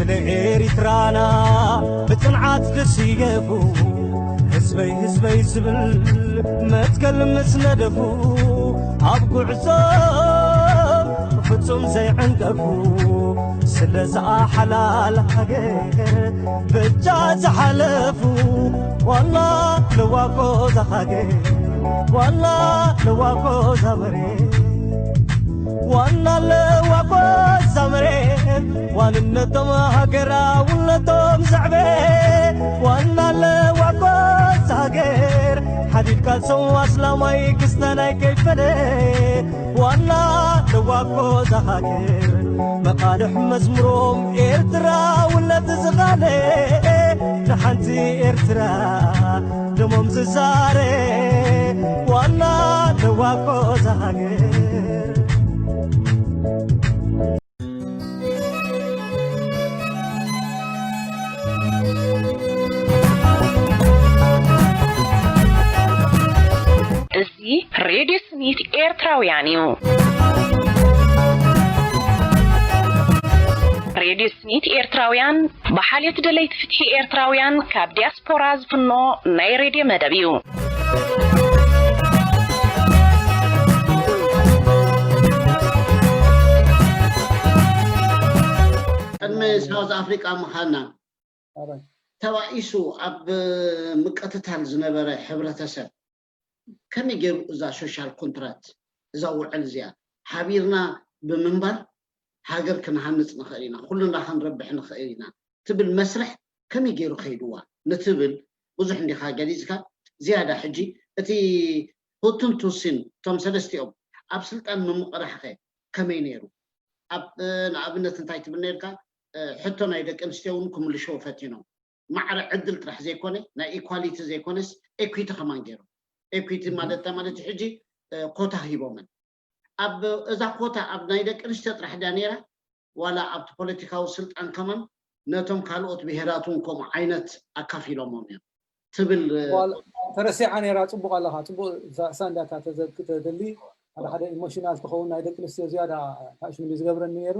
ንኤሪትራና ብጽንዓት ዝስየፉ ህዝበይ ህዝበይ ዝብል መትከል ምስ ነደፉ ኣብ ጉዕዞ ፍጹም ዘይዕንቀፉ ስለዛ ሓላል ሃገር ብቻ ዝሓለፉ ዋና ለዋቆ ዛሃገር ዋና ለዋቆ ዛመሬ ዋና ለዋቆ ዛመሬ ዋንነቶም ሃገራውነቶም ዘዕበ ዋና ለዋቆ ዛሃገር ሓዲድ ቃልሶም ኣስላማይ ክስታናይ ከይፈለ ዋና ለዋቆ ዛሃገር መቓልሕ መዝሙሮም ኤርትራውነት ዝቓለ ንሓንቲ ኤርትራ ደሞም ዝዛረ ዋና ለዋቆ ዛሃገር እዚ ሬድዮ ስኒት ኤርትራውያን እዩ። ሬድዮ ስኒት ኤርትራውያን ብሓልዮት ደለይቲ ፍትሒ ኤርትራውያን ካብ ዲያስፖራ ዝፍኖ ናይ ሬድዮ መደብ እዩ። ቅድሚ ሳውዝ ኣፍሪቃ ምዃንና ተባኢሱ ኣብ ምቅትታል ዝነበረ ሕብረተሰብ ከመይ ገይሩ እዛ ሶሻል ኮንትራት እዛ ውዕል እዚኣ ሓቢርና ብምንባር ሃገር ክንሃንፅ ንኽእል ኢና፣ ኩልና ክንረብሕ ንኽእል ኢና ትብል መስርሕ ከመይ ገይሩ ከይድዋ ንትብል ብዙሕ እንዲኻ ገሊፅካ ዝያዳ ሕጂ እቲ ሁቱን ቱሲን እቶም ሰለስቲኦም ኣብ ስልጣን ምምቕራሕ ከ ከመይ ነይሩ? ኣብ ንኣብነት እንታይ ትብል ነርካ ሕቶ ናይ ደቂ ኣንስትዮ እውን ክምልሽዎ ፈቲኖም ማዕረ ዕድል ጥራሕ ዘይኮነ ናይ ኢኳሊቲ ዘይኮነስ ኤኩዊቲ ከማን ገይሮም ኤኩዊቲ ማለት እንታይ ማለት እዩ ሕጂ ኮታ ሂቦመን ኣብ እዛ ኮታ ኣብ ናይ ደቂ ኣንስትዮ ጥራሕ ድያ ነይራ ዋላ ኣብቲ ፖለቲካዊ ስልጣን ከማን ነቶም ካልኦት ብሄራት እውን ከምኡ ዓይነት ኣካፊሎሞም እዮም ትብል ተረሲዓ ነይራ። ፅቡቅ ኣለካ፣ ፅቡቅ ሳንዳታ ተዘክተደሊ ሓደ ሓደ ኢሞሽናል ትኸውን ናይ ደቂ ኣንስትዮ ዝያዳ ታሽምሊ ዝገብረኒ ነይሩ።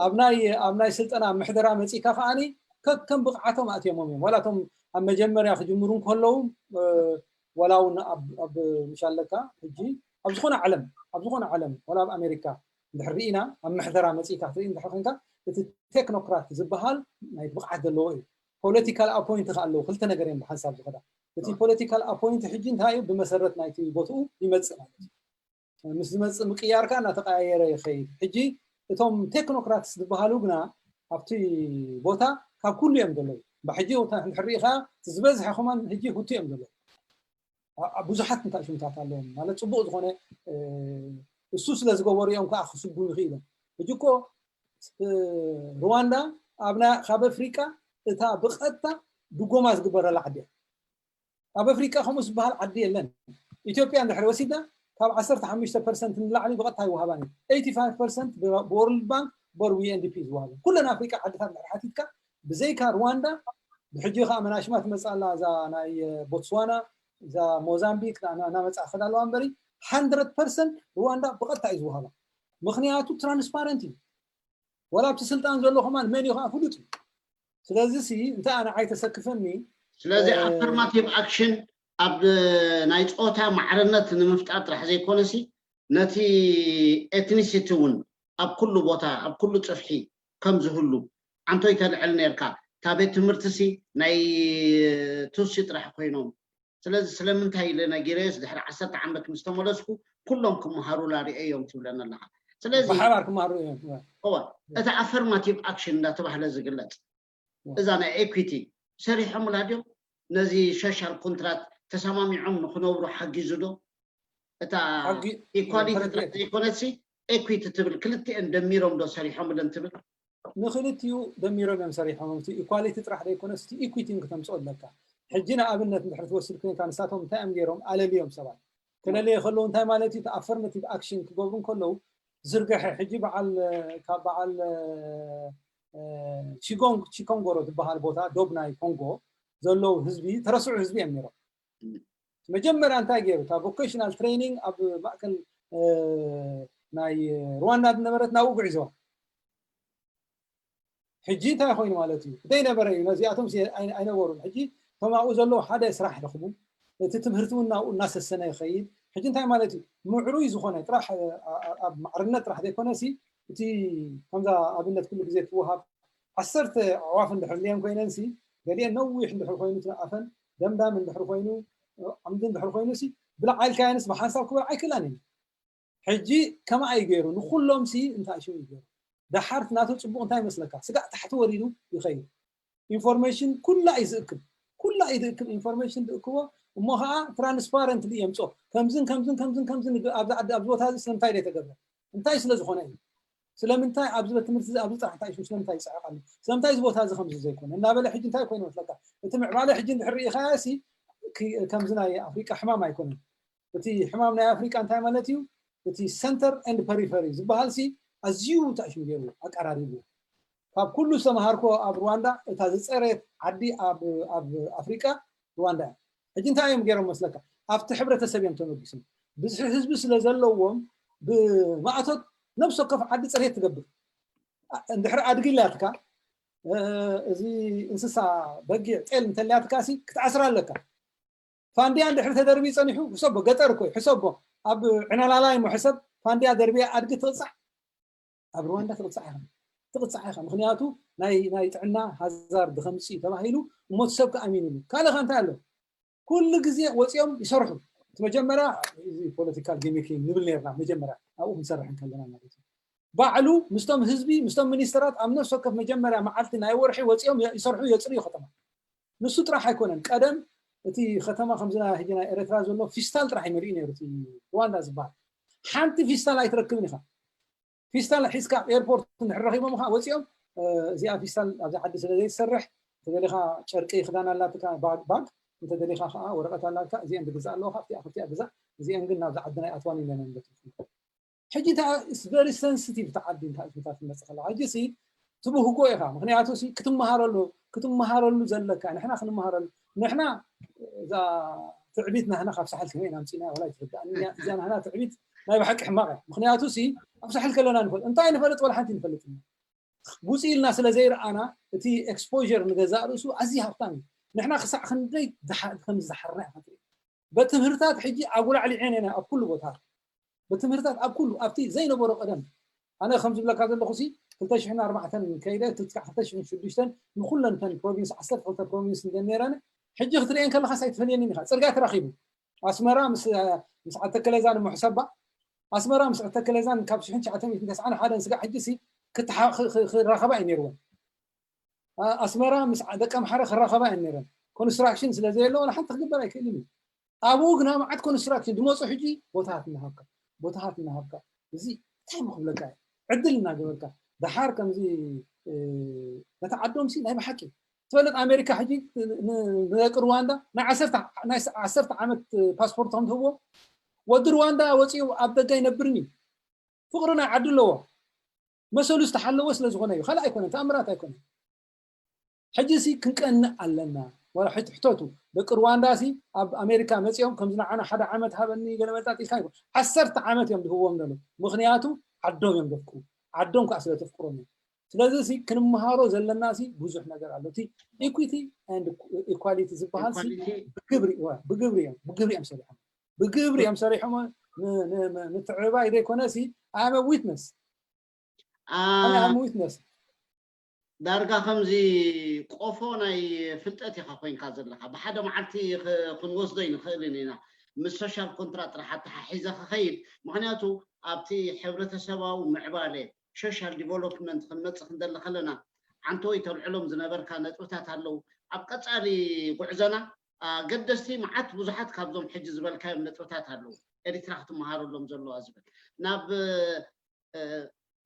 ኣብ ናይ ኣብ ናይ ስልጠና ምሕደራ መፂእካ ከዓኒ ከከም ብቕዓቶም ኣእትዮሞም እዮም። ዋላ እቶም ኣብ መጀመርያ ክጅምሩ እንከለዉ ዋላ እውን ኣብ ምሻለካ ሕጂ ኣብ ዝኾነ ዓለም ኣብ ዝኾነ ዓለም ዋላ ኣብ ኣሜሪካ እንድሕር ርኢና ኣብ ምሕደራ መፂእካ ክትርኢ እንድሕር ኮንካ እቲ ቴክኖክራት ዝበሃል ናይ ብቕዓት ዘለዎ እዩ። ፖለቲካል ኣፖይንት ከ ኣለዉ ክልተ ነገር እዮም ብሓንሳብ ዝኸዳ። እቲ ፖለቲካል ኣፖይንት ሕጂ እንታይ እዩ ብመሰረት ናይቲ ቦትኡ ይመፅእ ማለት እዩ። ምስ ዝመፅእ ምቅያር ከ እናተቀያየረ ይኸይድ። ሕጂ እቶም ቴክኖክራትስ ዝበሃሉ ግና ኣብቲ ቦታ ካብ ኩሉ እዮም ዘለዉ። ብሕጂ እንድሕር ርኢኻ ዝበዝሐ ከማን ሕጂ ሁቱ እዮም ዘለዉ። ብዙሓት እንታይ ሽምታት ኣለዎም ማለት ፅቡቅ ዝኾነ እሱ ስለ ዝገበሩ እዮም ከዓ ክስጉሙ ይኽእሎም። ሕጂ እኮ ሩዋንዳ ኣብ ካብ ኣፍሪቃ እታ ብቐጥታ ድጎማ ዝግበረላ ዓዲ እያ። ኣብ ኣፍሪቃ ከምኡ ዝበሃል ዓዲ የለን። ኢትዮጵያ እንድሕር ወሲድና ካብ ዓሰርተ ሓሙሽተ ፐርሰንት ንላዕሊ ብቐጥታ ይወሃባን እዩ። ኤይቲ ፋይቭ ፐርሰንት ብወርልድ ባንክ በሩ ዩ ኤን ዲ ፒ ዝወሃበን። ኩለን ኣፍሪቃ ዓድታት እንድሕር ሓቲትካ ብዘይካ ሩዋንዳ ብሕጂ ከዓ መናሽማ ትመፅእ ኣላ እዛ ናይ ቦትስዋና እዛ ሞዛምቢክ እናመፅኣ ክዳ ኣለዋ እምበሪ ሓንድረድ ፐርሰንት ሩዋንዳ ብቐጥታ እዩ ዝወሃባ። ምክንያቱ ትራንስፓረንት እዩ። ወላ ኣብቲ ስልጣን ዘሎ ከማን መን እዩ ከዓ ፍሉጥ እዩ። ስለዚ ሲ እንታይ ኣነ ዓይተሰክፈኒ ስለዚ ኣፈርማቲቭ ኣክሽን ኣብ ናይ ፆታ ማዕርነት ንምፍጣር ጥራሕ ዘይኮነሲ ነቲ ኤትኒሲቲ እውን ኣብ ኩሉ ቦታ ኣብ ኩሉ ፅፍሒ ከም ዝህሉ ዓንቶይ ተልዕል ነርካ እታ ቤት ትምህርትሲ ናይ ቱሲ ጥራሕ ኮይኖም ስለዚ ስለምንታይ ኢለ ነጊረዮስ ድሕሪ ዓሰርተ ዓመት ምስ ተመለስኩ ኩሎም ክመሃሩላ ርእየዮም ትብለኒ ኣለኻ ስለዚ ብሓባር ክመሃሩ እዮም እዋ እቲ ኣፈርማቲቭ ኣክሽን እንዳተባህለ ዝግለፅ እዛ ናይ ኤኩቲ ሰሪሖምላ ድዮም ነዚ ሶሻል ኮንትራት ተሰማሚዖም ንክነብሩ ሓጊዙ ዶ እታ ኢኳሊቲ ጥራሕ ዘይኮነሲ ኤኩቲ ትብል ክልቲኤን ደሚሮም ዶ ሰሪሖምለን ትብል ንክልቲኡ ደሚሮም እዮም ሰሪሖም እቲ ኢኳሊቲ ጥራሕ ዘይኮነስ እቲ ኢኩቲ እውን ክተምፅኦ ኣለካ ሕጂ ንኣብነት እንድሕር ትወስድ ኮይንካ ንሳቶም እንታይ እዮም ገይሮም ኣለልዮም ሰባት ክለለየ ከለዉ እንታይ ማለት እዩ ኣፈርማቲቭ ኣክሽን ክገብሩ ከለዉ ዝርግሐ ሕጂ በዓል ካብ በዓል ቺጎንግ ቺኮንጎሮ ዝበሃል ቦታ ዶብ ናይ ኮንጎ ዘለዉ ህዝቢ ተረስዑ ህዝቢ እዮም ነይሮም መጀመርያ እንታይ ገይሩ እታ ቮኬሽናል ትሬኒንግ ኣብ ማእከል ናይ ሩዋንዳ ዝነበረት ናብኡ ጉዒዝዋ ሕጂ እንታይ ኮይኑ ማለት እዩ? ዘይነበረ እዩ። ነዚኣቶም ኣይነበሩን። ሕጂ እቶም ኣብኡ ዘለዉ ሓደ ስራሕ ረኽቡ፣ እቲ ትምህርቲ እውን ናብኡ እናሰሰነ ይኸይድ። ሕጂ እንታይ ማለት እዩ? ምዕሩይ ዝኾነ ጥራሕ ኣብ ማዕርነት ጥራሕ ዘይኮነ ሲ እቲ ከምዛ ኣብነት ኩሉ ግዜ ትወሃብ ዓሰርተ ኣዕዋፍ እንድሕር ልየን ኮይነን ሲ ገሊአን ነዊሕ እንድሕር ኮይኑ ትንኣፈን ደምዳም እንድሕር ኮይኑ ዓምዲ እንድሕር ኮይኑ ሲ ብልዓ ኢልካየንስ ብሓንሳብ ክበልዓ ኣይክእላን እየን። ሕጂ ከማኣ እዩ ገይሩ ንኩሎም ሲ እንታይ ሽም እዩ ገይሩ። ደሓር ናቱ ፅቡቅ እንታይ ይመስለካ? ስጋዕ ታሕቲ ወሪዱ ይኸይድ። ኢንፎርሜሽን ኩላ እዩ ዝእክብ፣ ኩላ እዩ ዝእክብ። ኢንፎርሜሽን ዝእክቦ እሞ ከዓ ትራንስፓረንትሊ የምፅኦ። ከምዝን ከምዝን ከምዝን ከምዝን ኣብዚ ዓዲ ኣብዚ ቦታ እዚ ስለምንታይ ዘይተገብረ እንታይ ስለ ዝኾነ እዩ? ስለምንታይ ኣብዚ ቤት ትምህርቲ ኣብዚ ጥራሕ እንታይ ሽም ስለምንታይ ይፅዕቕ ኣሎ? ስለምንታይ እዚ ቦታ እዚ ከምዚ ዘይኮነ እናበለ ሕጂ እንታይ ኮይኑ መስለካ? እቲ ምዕባለ ሕጂ እንድሕር ርኢኻያ ሲ ከምዚ ናይ ኣፍሪቃ ሕማም ኣይኮነን። እቲ ሕማም ናይ ኣፍሪቃ እንታይ ማለት እዩ? እቲ ሰንተር ኤንድ ፐሪፈሪ ዝበሃል ሲ ኣዝዩ እንታይ ሽም ገይሩ ኣቀራሪቡ ካብ ኩሉ ዝተምሃርኮ ኣብ ሩዋንዳ እታ ዝፀረየት ዓዲ ኣብ ኣፍሪቃ ሩዋንዳ እያ። ሕጂ እንታይ እዮም ገይሮም መስለካ? ኣብቲ ሕብረተሰብ እዮም ተመጊሶም። ብዝሒ ህዝቢ ስለ ዘለዎም ብማእቶት ነብሲ ወከፍ ዓዲ ፅሬት ትገብር። እንድሕር ኣድጊ ኣላትካ እዚ እንስሳ በጊዕ ጤል እንተልያትካ ሲ ክትኣስራ ኣለካ። ፋንድያ እንድሕር ተደርቢ ፀኒሑ ሕሰቦ፣ ገጠር እኮ እዩ፣ ሕሰቦ ኣብ ዕነላላ እሞ ሕሰብ ፋንድያ ደርቢያ ኣድጊ ትቕፃዕ ኣብ ሩዋንዳ ትቕፃዕ ኢኻ ትቕፃዕ ኢኻ። ምክንያቱ ናይ ናይ ጥዕና ሃዛርድ ከምፅእ እዩ ተባሂሉ እሞ እቲ ሰብ ከኣሚንሉ ካልእ እንታይ ኣሎ? ኩሉ ግዜ ወፂኦም ይሰርሑ። እቲ መጀመርያ እዚ ፖለቲካል ጊሚኪንግ ንብል ነርና መጀመርያ ኣብኡ ክንሰርሕ እንከለና ማለት እዩ። ባዕሉ ምስቶም ህዝቢ ምስቶም ሚኒስተራት ኣብ ነፍሲ ወከፍ መጀመርያ መዓልቲ ናይ ወርሒ ወፂኦም ይሰርሑ የፅርዩ ከተማ። ንሱ ጥራሕ ኣይኮነን። ቀደም እቲ ከተማ ከምዚ ናይ ሕጂ ናይ ኤረትራ ዘሎ ፊስታል ጥራሕ ይመልኡ ነይሩ። እቲ ሩዋንዳ ዝበሃል ሓንቲ ፊስታል ኣይትረክብን ኢኻ። ፊስታል ሒዝካ ኣብ ኤርፖርት እንድሕር ረኺቦም ኻ ወፂኦም እዚኣ ፊስታል ኣብዚ ዓዲ ስለ ዘይትሰርሕ እንተደሊኻ ጨርቂ ክዳን ኣላትካ ባግ እንተደሊኻ ከዓ ወረቐት ኣላትካ እዚአን ዝግዛእ ኣለዎ ካብቲኣ ካብቲኣ ግዛእ እዚአን ግን ናብዚ ዓዲ ናይ ኣትዋን ኢለን በትርፉ። ሕጂ እንታይ very sensitive ተዓዲ እንታይ እትምታት ትመፅእ ከለካ ሕጂ ሲ ትብህጎ ኢኻ። ምክንያቱ ሲ ክትመሃረሉ ክትመሃረሉ ዘለካ ንሕና ክንመሃረሉ ንሕና እዛ ትዕቢት ናህና ካብ ሳሕል ከመይ ኢና ኣምፂእና ወላ ይትርዳእኒ እያ። እዚኣ ናህና ትዕቢት ናይ ብሓቂ ሕማቕ እያ። ምክንያቱ ሲ ኣብ ሳሕል ከለና ንፈልጥ እንታይ ንፈልጥ ወላ ሓንቲ ንፈልጥ ውፅ ኢልና ስለ ዘይረኣና እቲ exposure ንገዛእ ርእሱ ኣዝዩ ሃብታም እዩ። ንሕና ክሳዕ ክንደይ ከምዝሓርና ኢና በትምህርታት ሕጂ ኣጉላዕሊዐን ኢና ኣብ ኩሉ ቦታ በትምህርታት ኣብ ኩሉ ኣብቲ ዘይነበሮ ቀደም ኣነ ከም ዝብለካ ዘለኹ ሲ ክልተ ሽሕን ኣርባዕተን ከይደ ክልተ ሽሕን ሽዱሽተን ንኩለን ተን ፕሮቪንስ ዓሰርተ ክልተ ፕሮቪንስ እንደ ነረን ሕጂ ክትርእየን ከለካ ሳይትፈልየንን ኢኻ። ፅርግያ ተራኺቡ ኣስመራ ምስ ኣተከለዛን ምሕሰባ ኣስመራ ምስ ኣተከለዛን ካብ ሽሕን ትሽዓተ ሚእትን ተስዓን ሓደን ስጋዕ ሕጂ ሲ ክራኸባ እዩ ነርወን። ኣስመራ ምስ ደቂ ኣምሓረ ክራኸባ እየን ነረን። ኮንስትራክሽን ስለ ዘየለ ዋላ ሓንቲ ክግበር ኣይክእልን እዩ። ኣብኡ ግና መዓት ኮንስትራክሽን ዝመፁ ሕጂ ቦታታት እናሃብካ ቦታታት እናሃብካ እዚ እንታይ ሞ ክብለካ እየ ዕድል እናገበርካ ደሓር ከምዚ ነቲ ዓዶም ሲ ናይ ብሓቂ ትፈልጥ ኣሜሪካ ሕጂ ንደቂ ሩዋንዳ ናይ ዓሰርተ ዓመት ፓስፖርት ከም ትህብዎ ወዲ ሩዋንዳ ወፂኡ ኣብ ደጋ ይነብርን እዩ ፍቕሪ ናይ ዓዲ ኣለዎ መሰሉ ዝተሓለወ ስለ ዝኾነ እዩ ካልእ ኣይኮነን ተኣምራት ኣይኮነን ሕጂ ሲ ክንቀንእ ኣለና ዋላ ሕጂ ሕተቱ ደቂ ሩዋንዳ ሲ ኣብ ኣሜሪካ መፂኦም ከምዚ ንዓና ሓደ ዓመት ሃበኒ ገለመልጣት ኢልካ ይኮን ዓሰርተ ዓመት እዮም ዝህብዎም ዘለዉ ምክንያቱ ዓዶም እዮም ዘፍቅሩ ዓዶም ከዓ ስለ ተፍቅሮም እዮም ስለዚ ሲ ክንመሃሮ ዘለና ሲ ብዙሕ ነገር ኣሎ እቲ equity and equality ዝበሃል ሲ ብግብሪ ብግብሪ እዮም ብግብሪ እዮም ሰሪሖም ብግብሪ እዮም ሰሪሖም ምትዕብባይ ዘይኮነ ሲ I am a witness I am a witness ዳርጋ ከምዚ ቆፎ ናይ ፍልጠት ኢኻ ኮይንካ ዘለካ ብሓደ መዓልቲ ክንወስዶ ይንኽእልን ኢና ምስ ሶሻል ኮንትራት ጥራሕ ኣተሓሒዘ ክኸይድ ምክንያቱ ኣብቲ ሕብረተሰባዊ ምዕባለ ሶሻል ዲቨሎፕመንት ክንመፅእ ክንደሊ ከለና ዓንተወይ ተልዕሎም ዝነበርካ ነጥብታት ኣለዉ ኣብ ቀፃሊ ጉዕዞና ኣገደስቲ መዓት ብዙሓት ካብዞም ሕጂ ዝበልካዮም ነጥብታት ኣለዉ ኤሪትራ ክትመሃረሎም ዘለዋ ዝብል ናብ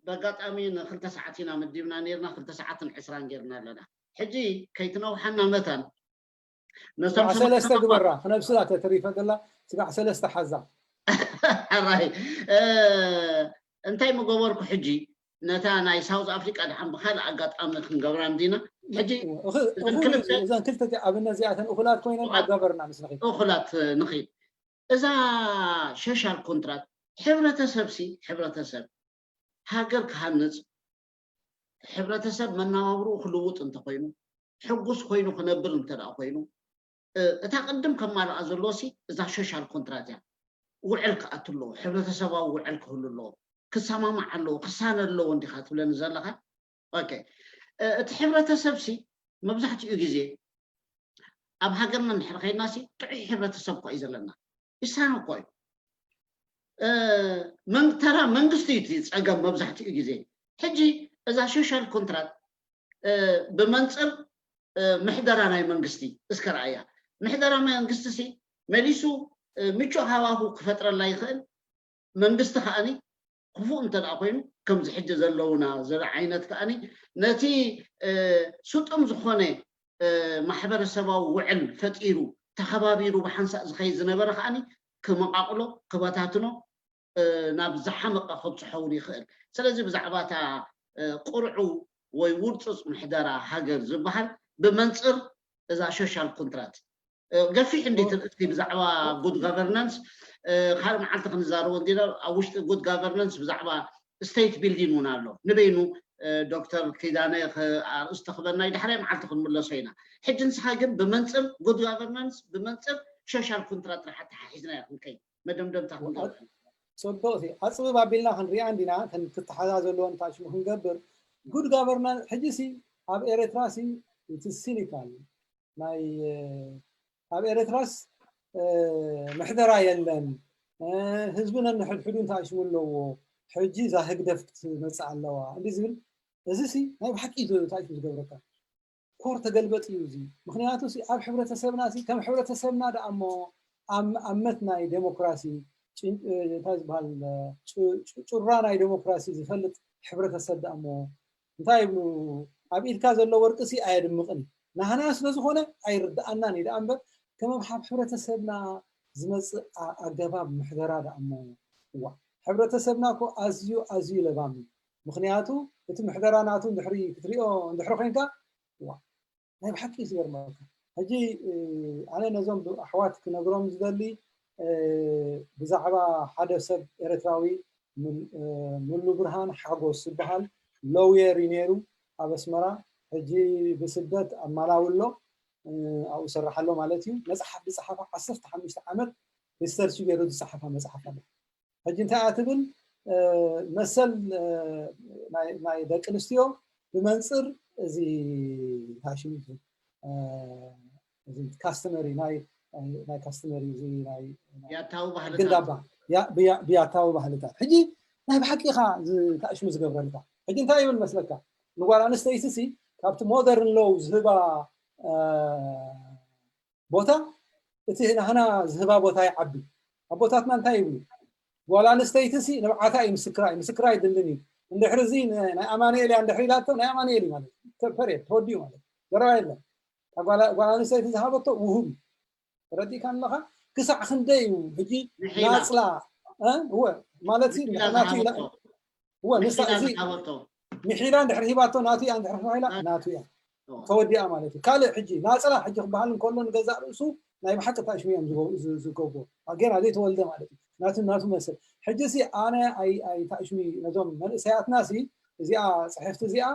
በጋጣሚ ንክልተ ሰዓት ኢና መዲብና ነርና ክልተ ሰዓትን ዕስራን ጌርና ኣለና ሕጂ ከይትነውሓና መታን ስጋዕ ሰለስተ ግበራ ክነብስላ ተተሪፈ ዘላ ስጋዕ ሰለስተ ሓዛ ሕራይ እንታይ ምገበርኩ ሕጂ ነታ ናይ ሳውዝ ኣፍሪቃ ድሓን ብካልእ ኣጋጣሚ ክንገብራ እንዲና ሕጂ እዘን ክልተ ኣብነት እዚኣተን እኹላት ኮይነን ኣጋበርና ምስ ንኽእል እኹላት ንኽእል እዛ ሶሻል ኮንትራት ሕብረተሰብ ሲ ሕብረተሰብ ሃገር ክሃንፅ ሕብረተሰብ መነባብርኡ ክልውጥ እንተኮይኑ፣ ሕጉስ ኮይኑ ክነብር እንተ ደኣ ኮይኑ፣ እ፣ እታ ቅድም ከማልኣ ዘለዎ ሲ እዛ ሶሻል ኮንትራት እያ። ውዕል ክኣቱ ኣለዎ፣ ሕብረተሰባዊ ውዕል ክህሉ ኣለዎ፣ ክሰማማዕ ኣለዎ፣ ክሳነ ኣለዎ እንዲኻ ትብለኒ ዘለኻ። ኦኬ፣ እ፣ እቲ ሕብረተሰብ ሲ መብዛሕትኡ ግዜ ኣብ ሃገርና እንድሕር ከይድና ሲ ጥዑይ ሕብረተሰብ እኮ እዩ ዘለና። ይሳነ እኮ እዩ። እ፣ መን-፣ ተራ መንግስቲ እዩ እቲ ጸገም መብዛሕትኡ ግዜ። ሕጂ እዛ ሶሻል ኮንትራት፣ እ፣ ብመንጽር፣ እ፣ ምሕደራ ናይ መንግስቲ እስከ ረኣያ። ምሕደራ መንግስቲ ሲ መሊሱ፣ እ፣ ምቹእ ሃዋሁ ክፈጥረላ ይኽእል። መንግስቲ ከኣኒ ክፉእ እንተ ደኣ ኮይኑ፣ ከምዚ ሕጂ ዘለውና ዘለ ዓይነት ከኣኒ ነቲ፣ እ፣ ስጡም ዝኾነ፣ እ፣ ማሕበረሰባዊ ውዕል ፈጢሩ፣ ተኸባቢሩ ብሓንሳእ ዝኸይድ ዝነበረ ከኣኒ ክመቓቕሎ፣ ክበታትኖ፣ እ፣ ናብ ዝሓመቐ ከብጽሖ እውን ይኽእል። ስለዚ ብዛዕባ እታ፣ እ፣ ቅርዑ ወይ ውርጹጽ ምሕደራ ሃገር ዝበሃል ብመንጽር እዛ ሶሻል ኮንትራት፣ እ፣ ገፊሕ እንዲ ትርእቲ ብዛዕባ ጉድ ጋቨርናንስ፣ እ፣ ካልእ መዓልቲ ክንዛረቦ እንዲና። ኣብ ውሽጢ ጉድ ጋቨርናንስ ብዛዕባ ስቴት ቢልዲንግ እውን ኣሎ። ንበይኑ፣ እ፣ ዶክተር ኪዳነ ከ-፣ ኣርእስቲ ክበና እዩ፣ ዳሕራይ መዓልቲ ክንምለሶ ኢና። ሕጂ ንስኻ ግን ብመንጽር ጉድ ጋቨርናንስ፣ ብመንጽር ሶሻል ኮንትራት ጥራሕ ኣተሓሒዝና ኢና ክንከይድ። መደምደምታ ክንገብር። ጽቡቕ፣ እቲ ኣጽብብ ኣቢልና ክንሪኣ እንዲና፣ ከን-፣ ክተሓዛዘልዎ እንታይ ሽሙ ክንገብር። ጉድ ጋቨርናንስ፣ ሕጂ ሲ ኣብ ኤርትራ ሲ እቲ ሲኒካል ናይ፣ እ፣ ኣብ ኤርትራስ፣ እ፣ ምሕደራ የለን፣ እ፣ ህዝቢ ነንሕድሕዱ እንታይ ሽሙ ኣለዎ፣ ሕጂ እዛ ህግደፍ ክትመጽእ ኣለዋ እንዲ ዝብል፣ እዚ ሲ ናይ ብሓቂ እዩ እንታይ ሽሙ ዝገብረካ። ኮር ተገልበጥ እዩ እዚ። ምኽንያቱ ሲ ኣብ ሕብረተሰብና ሲ ከም ሕብረተሰብና ደኣ እሞ ኣብ፣ ኣብ መት ናይ ዴሞክራሲ ጭን-፣ እ፣ እንታይ ዝበሃል፣ እ፣ ጭ-፣ ጭ-፣ ጩራ ናይ ዴሞክራሲ ዝፈልጥ ሕብረተሰብ ደኣ እሞ እንታይ ይብሉ፣ ኣብ ኢድካ ዘሎ ወርቂ ሲ ኣየድምቕን እዩ። ናህና ስለ ዝኾነ ኣይርድኣናን እዩ ደኣ እምበር፣ ከም ኣብ፣ ኣብ ሕብረተሰብና ዝመጽእ ኣ-፣ ኣገባብ ምሕደራ ደኣ እሞ፣ እዋ፣ ሕብረተሰብና እኮ ኣዝዩ፣ ኣዝዩ ለባም እዩ። ምኽንያቱ እቲ ምሕደራ ናቱ እንድሕሪ ክትሪኦ እንድሕሪ ኮይንካ፣ እዋ፣ ናይ ብሓቂ እዩ ዝገርመካ። ሕጂ፣ እ፣ ኣነ ነዞም ብ-፣ ኣሕዋት ክነግሮም ዝደሊ፣ እ፣ ብዛዕባ ሓደ ሰብ ኤርትራዊ፣ ም-፣ እ፣ ሙሉ ብርሃን ሓጎስ ዝበሃል ሎውየር እዩ ነይሩ ኣብ ኣስመራ። ሕጂ ብስደት ኣብ ማላዊ ኣሎ፣ እ፣ ኣብኡ ይሰርሕ ኣሎ ማለት እዩ። መጽሓፍ ዝጸሓፋ ዓሰርተ ሓሙሽተ ዓመት ሪሰርች ገይሩ ዝጸሓፋ መጽሓፍ ኣለ። ሕጂ እንታይ እያ ትብል? እ፣ መሰል፣ እ፣ ናይ፣ ናይ ደቂ ኣንስትዮ ብመንጽር እዚ እንታይ ሽሙ እዩ? እ፣ እዚ ካስተመሪ ናይ፣ ናይ ካስተመሪ እዚ ናይ፣ ናይ ያታዊ ባህልታት። ግንዳባ፣ ያ-፣ ብያ-፣ ብያታዊ ባህልታት። ሕጂ ናይ ብሓቂ ኢኻ ዝ-፣ እንታይ ሽሙ ዝገብረልካ። ሕጂ እንታይ ይብል መስለካ? ንጓል ኣንስተይቲ ሲ ካብቲ ሞደርን ሎው ዝህባ፣ እ፣ ቦታ እቲ ናህና ዝህባ ቦታ ይዓቢ። ኣቦታትና እንታይ ይብሉ? ጓል ኣንስተይቲ ሲ ንብዓታ እዩ ምስክራ እዩ፣ ምስክራ ኣይድልን እዩ። እንድሕሪ እዚ ን-፣ ናይ ኣማኑኤል እያ እንድሕሪ ኢላቶ ናይ ኣማኑኤል እዩ ማለት እዩ። ተ-፣ ፐሬድ ተወዲኡ ማለት እዩ። ዘረባ የለን። እታ ጓል፣ ጓል ኣንስተይቲ ዝሃበቶ ውሁብ እዩ። ተረዲእካ ኣለኻ? ክሳዕ ክንደይ እዩ ሕጂ ምሒላ። ናጽላ፣ እ? እወ፣ ማለት ሲ ምሒላ ናቱ ኢላ፣ ዝሃበቶ። እወ፣ ንሳ ምሒላ እዚ ዝሃበቶ። ምሒላ እንድሕር ሂባቶ ናቱ እያ፣ እንድሕር ተባሂላ እ። ናቱ እያ። እወ። ተወዲኣ ማለት እዩ። ካልእ ሕጂ ናጽላ ሕጂ ክበሃል እንከሎ ንገዛእ ርእሱ ናይ ብሓቂ እንታይ ሽሙ እዮም ዝገ-፣ ዝ-፣ ዝገብሩ። ጌና ዘይተወልደ ማለት እዩ። ናቱ፣ ናቱ መስል። ሕጂ ሲ ኣነ ኣይ-፣ ኣይ-፣ እንታይ ሽሙ ነዞም መንእሰያትና ሲ እዚኣ ጽሕፍቲ እዚኣ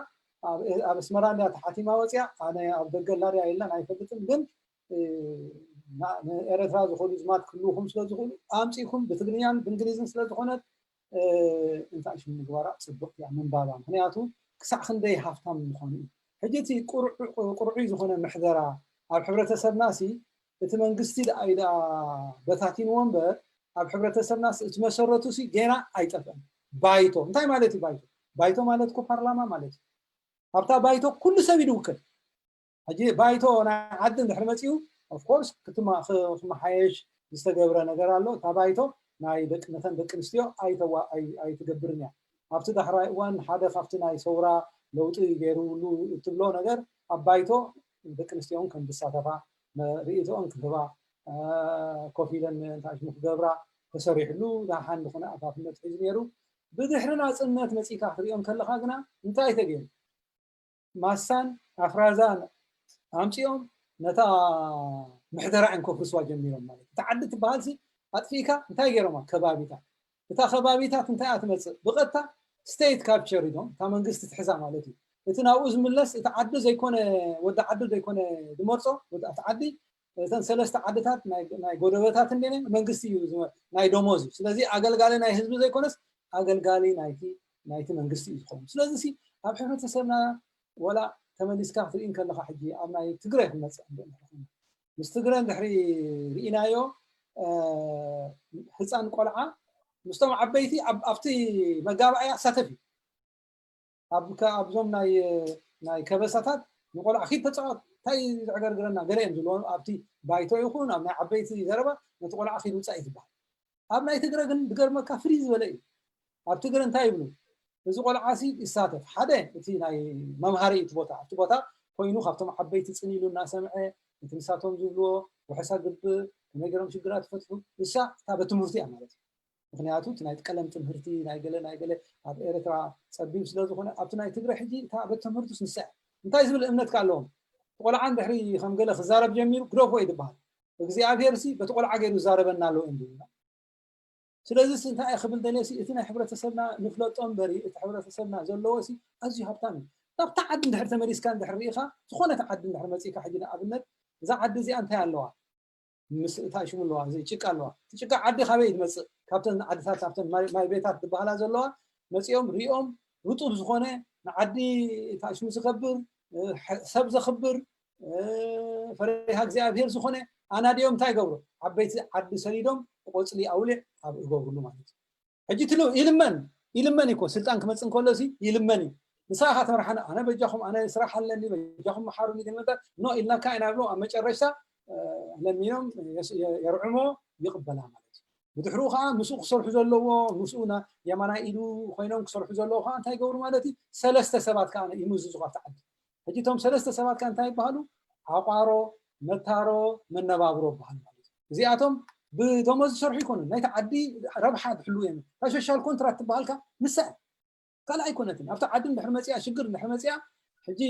ኣብ፣ ኣብ ኣስመራ እንድያ ተሓቲማ ወፂኣ። ኣነ ኣብ ደገ ኣላ ድያ የላን ኣይፈልጥን፣ ግን፣ እ፣ ና-፣ ንኤረትራ ዝኾኑ ዝማት ክህልውኹም ስለ ዝኾኑ ኣምጺእኩም ብትግርኛን ብእንግሊዝን ስለ ዝኾነት፣ እ፣ እንታይ ሽም ምግባራ ጽቡቕ እያ ምንባባ። ምኽንያቱ ክሳዕ ክንደይ ሃፍታም ምዃኑ እዩ። ሕጂ እቲ ቁርዑ-፣ ቁርዑይ ዝኾነ ምሕደራ ኣብ ሕብረተሰብና ሲ እቲ መንግስቲ ደኣ እዩ ደኣ በታቲንዎ እምበር ኣብ ሕብረተሰብና ሲ እቲ መሰረቱ ሲ ጌና ኣይጠፍአን። ባይቶ፣ እንታይ ማለት እዩ ባይቶ? ባይቶ ማለት እኮ ፓርላማ ማለት እዩ። ኣብታ ባይቶ ኩሉ ሰብ እዩ ዝውከል። ሕጂ ባይቶ ናይ ዓዲ እንድሕር መፂኡ፣ ኦፍ ኮርስ፣ ክትማ-፣ ክ-፣ ክመሓየሽ ዝተገብረ ነገር ኣሎ። እታ ባይቶ ናይ ደቂ፣ ነተን ደቂ ኣንስትዮ ኣይተዋ-፣ ኣይ-፣ ኣይትገብርን እያ። ኣብቲ ዳሕራይ እዋን ሓደ ካብቲ ናይ ሰውራ ለውጢ ገይሩሉ እትብሎ ነገር ኣብ ባይቶ ደቂ ኣንስትዮ እውን ከም ዝሳተፋ፣ መ-፣ ርእይቶኦን ክህባ፣ እ፣ ኮፍ ኢለን እንታይ ሽሙ ክገብራ ተሰሪሕሉ ደሓን ዝኾነ ኣፋፍነት ሒዙ ነይሩ። ብድሕሪ ናጽነት መጺእካ ክትሪኦ እንከለኻ ግና እንታይ ተገይሩ? ማሳን ኣፍራዛን ኣምጺኦም ነታ ምሕደራ እዮም ከፍርስዋ ጀሚሮም ማለት እዩ። እታ ዓዲ ትበሃል ሲ ኣጥፊእካ እንታይ ገይሮማ? ከባቢታት። እታ ከባቢታት እንታይ እያ ትመጽእ? ብቐጥታ ስቴት ካፕቸር ኢሎም፣ እታ መንግስቲ ትሕዛ ማለት እዩ። እቲ ናብኡ ዝምለስ እቲ ዓዲ ዘይኮነ፣ ወዲ ዓዲ ዘይኮነ ዝመርፆ፣ ወዲ ኣብቲ ዓዲ፣ እተን ሰለስተ ዓድታት ናይ ጎደበታት እንደ መንግስቲ እዩ ናይ ደሞዝ እዩ። ስለዚ ኣገልጋሊ ናይ ህዝቢ ዘይኮነስ ኣገልጋሊ ናይቲ ናይቲ መንግስቲ እዩ ዝኸውን። ስለዚ ኣብ ሕብረተሰብና ወላ ተመሊስካ ክትርኢ ከለካ ሕጂ ኣብ ናይ ትግራይ ክመፅእ ምስ ትግራይ እንድሕሪ ርኢናዮ፣ ህፃን ቆልዓ ምስቶም ዓበይቲ ኣብቲ መጋባእያ ኣሳተፍ እዩ። ኣብዞም ናይ ከበሳታት ንቆልዓ ኪድ ተፃወት እንታይ ዘዕገርግረና ገለ እዮም ዝብልዎ። ኣብቲ ባይቶ ይኹን ኣብ ናይ ዓበይቲ ዘረባ ነቲ ቆልዓ ኪድ ውፃእ እዩ ዝበሃል። ኣብ ናይ ትግረ ግን ዝገርመካ ፍሪ ዝበለ እዩ። ኣብ ትግረ እንታይ ይብሉ? እዚ ቆልዓ ሲ ይሳተፍ። ሓደ እቲ ናይ መምሃሪ እቲ ቦታ ኣብቲ ቦታ ኮይኑ ካብቶም ዓበይቲ ፅን ኢሉ እናሰምዐ እቲ ንሳቶም ዝብልዎ ውሕሳ ግብእ ከመይ ገይሮም ሽግራት ይፈትሑ እሳ እታ ቤት ትምህርቲ እያ ማለት እዩ። ምክንያቱ እቲ ናይ ቀለም ትምህርቲ ናይ ገለ ናይ ገለ ኣብ ኤርትራ ፀቢብ ስለ ዝኾነ ኣብቲ ናይ ትግረ ሕጂ እታ ቤት ትምህርቲ ንሳ እያ። እንታይ ዝብል እምነት ከ ኣለዎም? ቆልዓ እንድሕሪ ከም ገለ ክዛረብ ጀሚሩ ግደፎ እዩ ዝበሃል። እግዚኣብሔር ሲ በቲ ቆልዓ ገይሩ ይዛረበና ኣለዉ እዮም ዝብሉ። ስለዚ ሲ እንታይ ክብል ደልየ ሲ እቲ ናይ ሕብረተሰብና ንፍለጦ እምበሪ እቲ ሕብረተሰብና ዘለዎ ሲ ኣዝዩ ሃብታም እዩ። ናብታ ዓዲ እንድሕር ተመሊስካ እንድሕር ርኢኻ ዝኾነት ዓዲ እንድሕር መፂእካ ሕጂ ንኣብነት እዛ ዓዲ እዚኣ እንታይ ኣለዋ? ምስ እታ ሽሙ ኣለዋ እዚ ጭቃ ኣለዋ። እቲ ጭቃ ዓዲ ካበይ እዩ ዝመፅእ? ካብተን ዓድታት ካብተን ማይ ቤታት ዝበሃላ ዘለዋ መፂኦም ሪኦም ርጡብ ዝኾነ ንዓዲ እታ ሽሙ ዝከብር ሰብ ዘኽብር ፈሪሃ እግዚኣብሄር ዝኾነ ኣናድዮም እንታይ ይገብሩ? ዓበይቲ ዓዲ ሰሊዶም ቆፅሊ ኣውሊዕ ኣብ ይገብሩሉ ማለት እዩ። ሕጂ ትሉ ይልመን ይልመን እኮ ስልጣን ክመፅእ እንከሎ ሲ ይልመን እዩ። ንሳ ኢኻ ተመርሓና ኣነ በጃኹም ኣነ ስራሕ ኣለኒ በጃኹም መሓሩኒ ግን መጣ ኖ ኢልናካ ኢና ብሎ ኣብ መጨረሽታ ለሚኖም የርዕሞ ይቕበላ ማለት እዩ። ብድሕሪኡ ከዓ ምስኡ ክሰርሑ ዘለዎ ምስኡ የማናይ ኢዱ ኮይኖም ክሰርሑ ዘለዎ ከዓ እንታይ ይገብሩ ማለት እዩ? ሰለስተ ሰባት ከዓ ይምዝዙ ካብቲ ዓዲ። ሕጂ እቶም ሰለስተ ሰባት ከዓ እንታይ ይበሃሉ? ዓቋሮ፣ መታሮ፣ መነባብሮ ይበሃሉ ማለት እዩ። እዚኣቶም ብደሞዝ ዝሰርሑ ይኮኑ ናይቲ ዓዲ ረብሓ ዝሕልዉ እዮም። እታ ሶሻል ኮንትራት ትበሃልካ ንሳ ካልእ ኣይኮነትን ኣብቲ ዓዲ እንድሕር መፅያ ሽግር እንድሕር መፅያ ሕጂ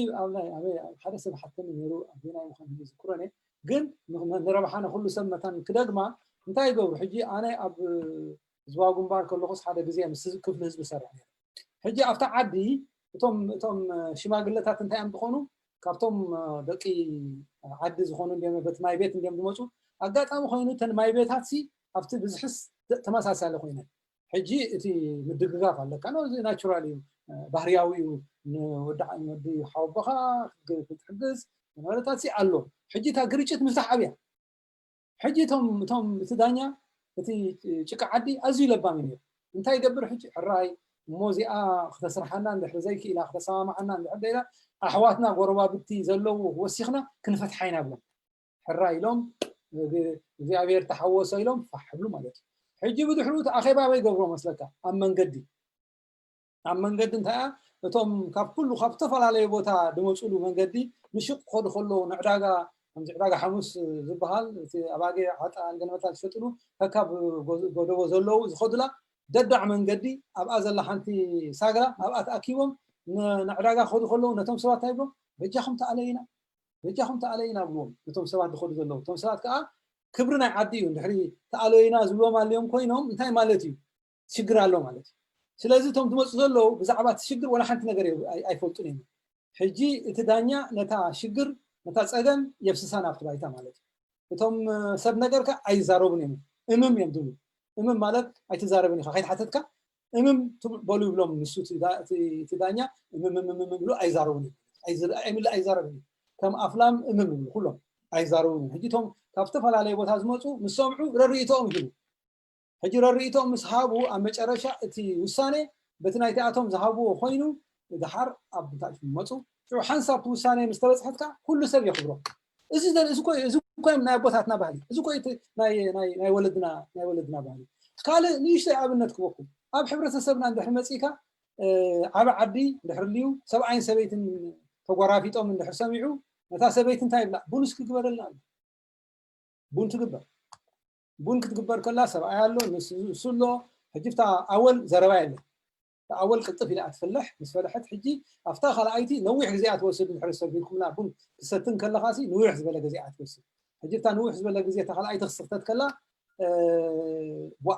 ሓደ ሰብ ሓተኒ ነይሩ ኣቤናይ ምኳን ዝዝክሮን ግን ንረብሓ ንኩሉ ሰብ መታን ክደግማ እንታይ ይገብሩ ሕጂ ኣነ ኣብ ህዝባዊ ግንባር ከለኩስ ሓደ ግዜ ምስ ክፍሊ ህዝቢ ሰርሕ ነይሩ ሕጂ ኣብቲ ዓዲ እቶም እቶም ሽማግለታት እንታይ እዮም ዝኾኑ ካብቶም ደቂ ዓዲ ዝኾኑ እንዲም በቲ ማይ ቤት እንዲም ዝመፁ ኣጋጣሚ ኮይኑ እተን ማይ ቤታት ሲ ኣብቲ ብዝሕስ ተመሳሳሊ ኮይነን ሕጂ እቲ ምድግጋፍ ኣለካ ኖ እዚ ናቹራል እዩ ባህርያዊ እዩ ንወዲ ሓወቦኻ ክትሕግዝ መረታት ኣሎ ሕጂ እታ ግርጭት ምፍታሕ ኣብያ ሕጂ እቶም እቶም እቲ ዳኛ እቲ ጭቃ ዓዲ ኣዝዩ ለባም እዩ እንታይ ይገብር ሕጂ ሕራይ እሞ እዚኣ ክተስርሓና እንድሕር ዘይክኢላ ክተሰማማዓና እንድሕር ደላ ኣሕዋትና ጎረባብቲ ዘለዉ ወሲኽና ክንፈትሓ ኢና ብሎም ሕራ ኢሎም እግዚኣብሔር ተሓወሶ ኢሎም ፋሕ ብሉ ማለት እዩ ሕጂ ብድሕሩ እቲ ኣኼባ ኣበይ ገብሮ መስለካ ኣብ መንገዲ ኣብ መንገዲ እንታይ እቶም ካብ ኩሉ ካብ ዝተፈላለዩ ቦታ ዝመፅሉ መንገዲ ንሽቅ ክኸዱ ከለዉ ንዕዳጋ ከምዚ ዕዳጋ ሓሙስ ዝበሃል እቲ ኣባጌ ዓጣን ገለመታን ዝሸጥሉ ከካብ ጎደቦ ዘለዉ ዝኸዱላ ደዳዕ መንገዲ ኣብኣ ዘላ ሓንቲ ሳግራ ኣብኣ ተኣኪቦም ንዕዳጋ ክኸዱ ከለዉ ነቶም ሰባት እንታይ ይብሎም በጃኹም ተኣለዩና በጃኹም ተኣለዩና ብልዎም ነቶም ሰባት ዝኸዱ ዘለዉ እቶም ሰባት ከዓ ክብሪ ናይ ዓዲ እዩ እንድሕሪ ተኣለዩና ዝብሎም ኣልዮም ኮይኖም እንታይ ማለት እዩ ሽግር ኣሎ ማለት እዩ ስለዚ እቶም ዝመፁ ዘለዉ ብዛዕባ እቲ ሽግር ወላ ሓንቲ ነገር ኣይፈልጡን እዮም ሕጂ እቲ ዳኛ ነታ ሽግር ነታ ፀገም የፍስሳ ናብቲ ባይታ ማለት እዩ እቶም ሰብ ነገር ከ ኣይዛረቡን እዮም እምም እዮም ዝብሉ እምም ማለት ኣይትዛረብን ኢካ ከይተሓተትካ እምም በሉ ይብሎም ንሱ እቲ ዳኛ እምም ብሉ ኣይዛረቡን እዮም ኣይዛረብን እዩ ከም ኣፍላም እምም ይብሉ ኩሎም ኣይዛረቡን እዮም ሕጂ እቶም ካብ ዝተፈላለየ ቦታ ዝመፁ ምስ ሰምዑ ረርእይቶኦም ይህቡ ሕጂ ረርእይቶም ምስ ሃቡ ኣብ መጨረሻ እቲ ውሳኔ በቲ ናይቲኣቶም ዝሃብዎ ኮይኑ ድሓር ኣብ ብታሽ መፁ ሽዑ ሓንሳብ እቲ ውሳኔ ምስ ተበፅሐትካ ኩሉ ሰብ የኽብሮ እዚ እዚ ኮይም ናይ ኣቦታትና ባህሊ እዚ ኮይ ናይ ወለድና ናይ ወለድና ባህሊ ካልእ ንእሽተይ ኣብነት ክበኩም ኣብ ሕብረተሰብና እንድሕር መፂእካ ዓበ ዓዲ እንድሕር ልዩ ሰብኣይን ሰበይትን ተጓራፊጦም እንድሕር ሰሚዑ ነታ ሰበይቲ እንታይ ይብላ ቡንስ ክግበረልና ኣሎ ቡን ትግበር ቡን ክትግበር ከላ ሰብኣይ ኣሎ ንሱ ኣሎ ሕጂ ብታ ኣወል ዘረባ የለ ኣወል ቅልጥፍ ኢላ ትፈልሕ ምስ ፈለሐት ሕጂ ኣብታ ካልኣይቲ ነዊሕ ግዜ ትወስድ ድሕሪ ሰብ ቢልኩምና ቡን ክሰትን ከለኻ ሲ ንውሕ ዝበለ ግዜ ትወስድ ሕጂ ብታ ንውሕ ዝበለ ግዜ እታ ካልኣይቲ ክስክተት ከላ ዋ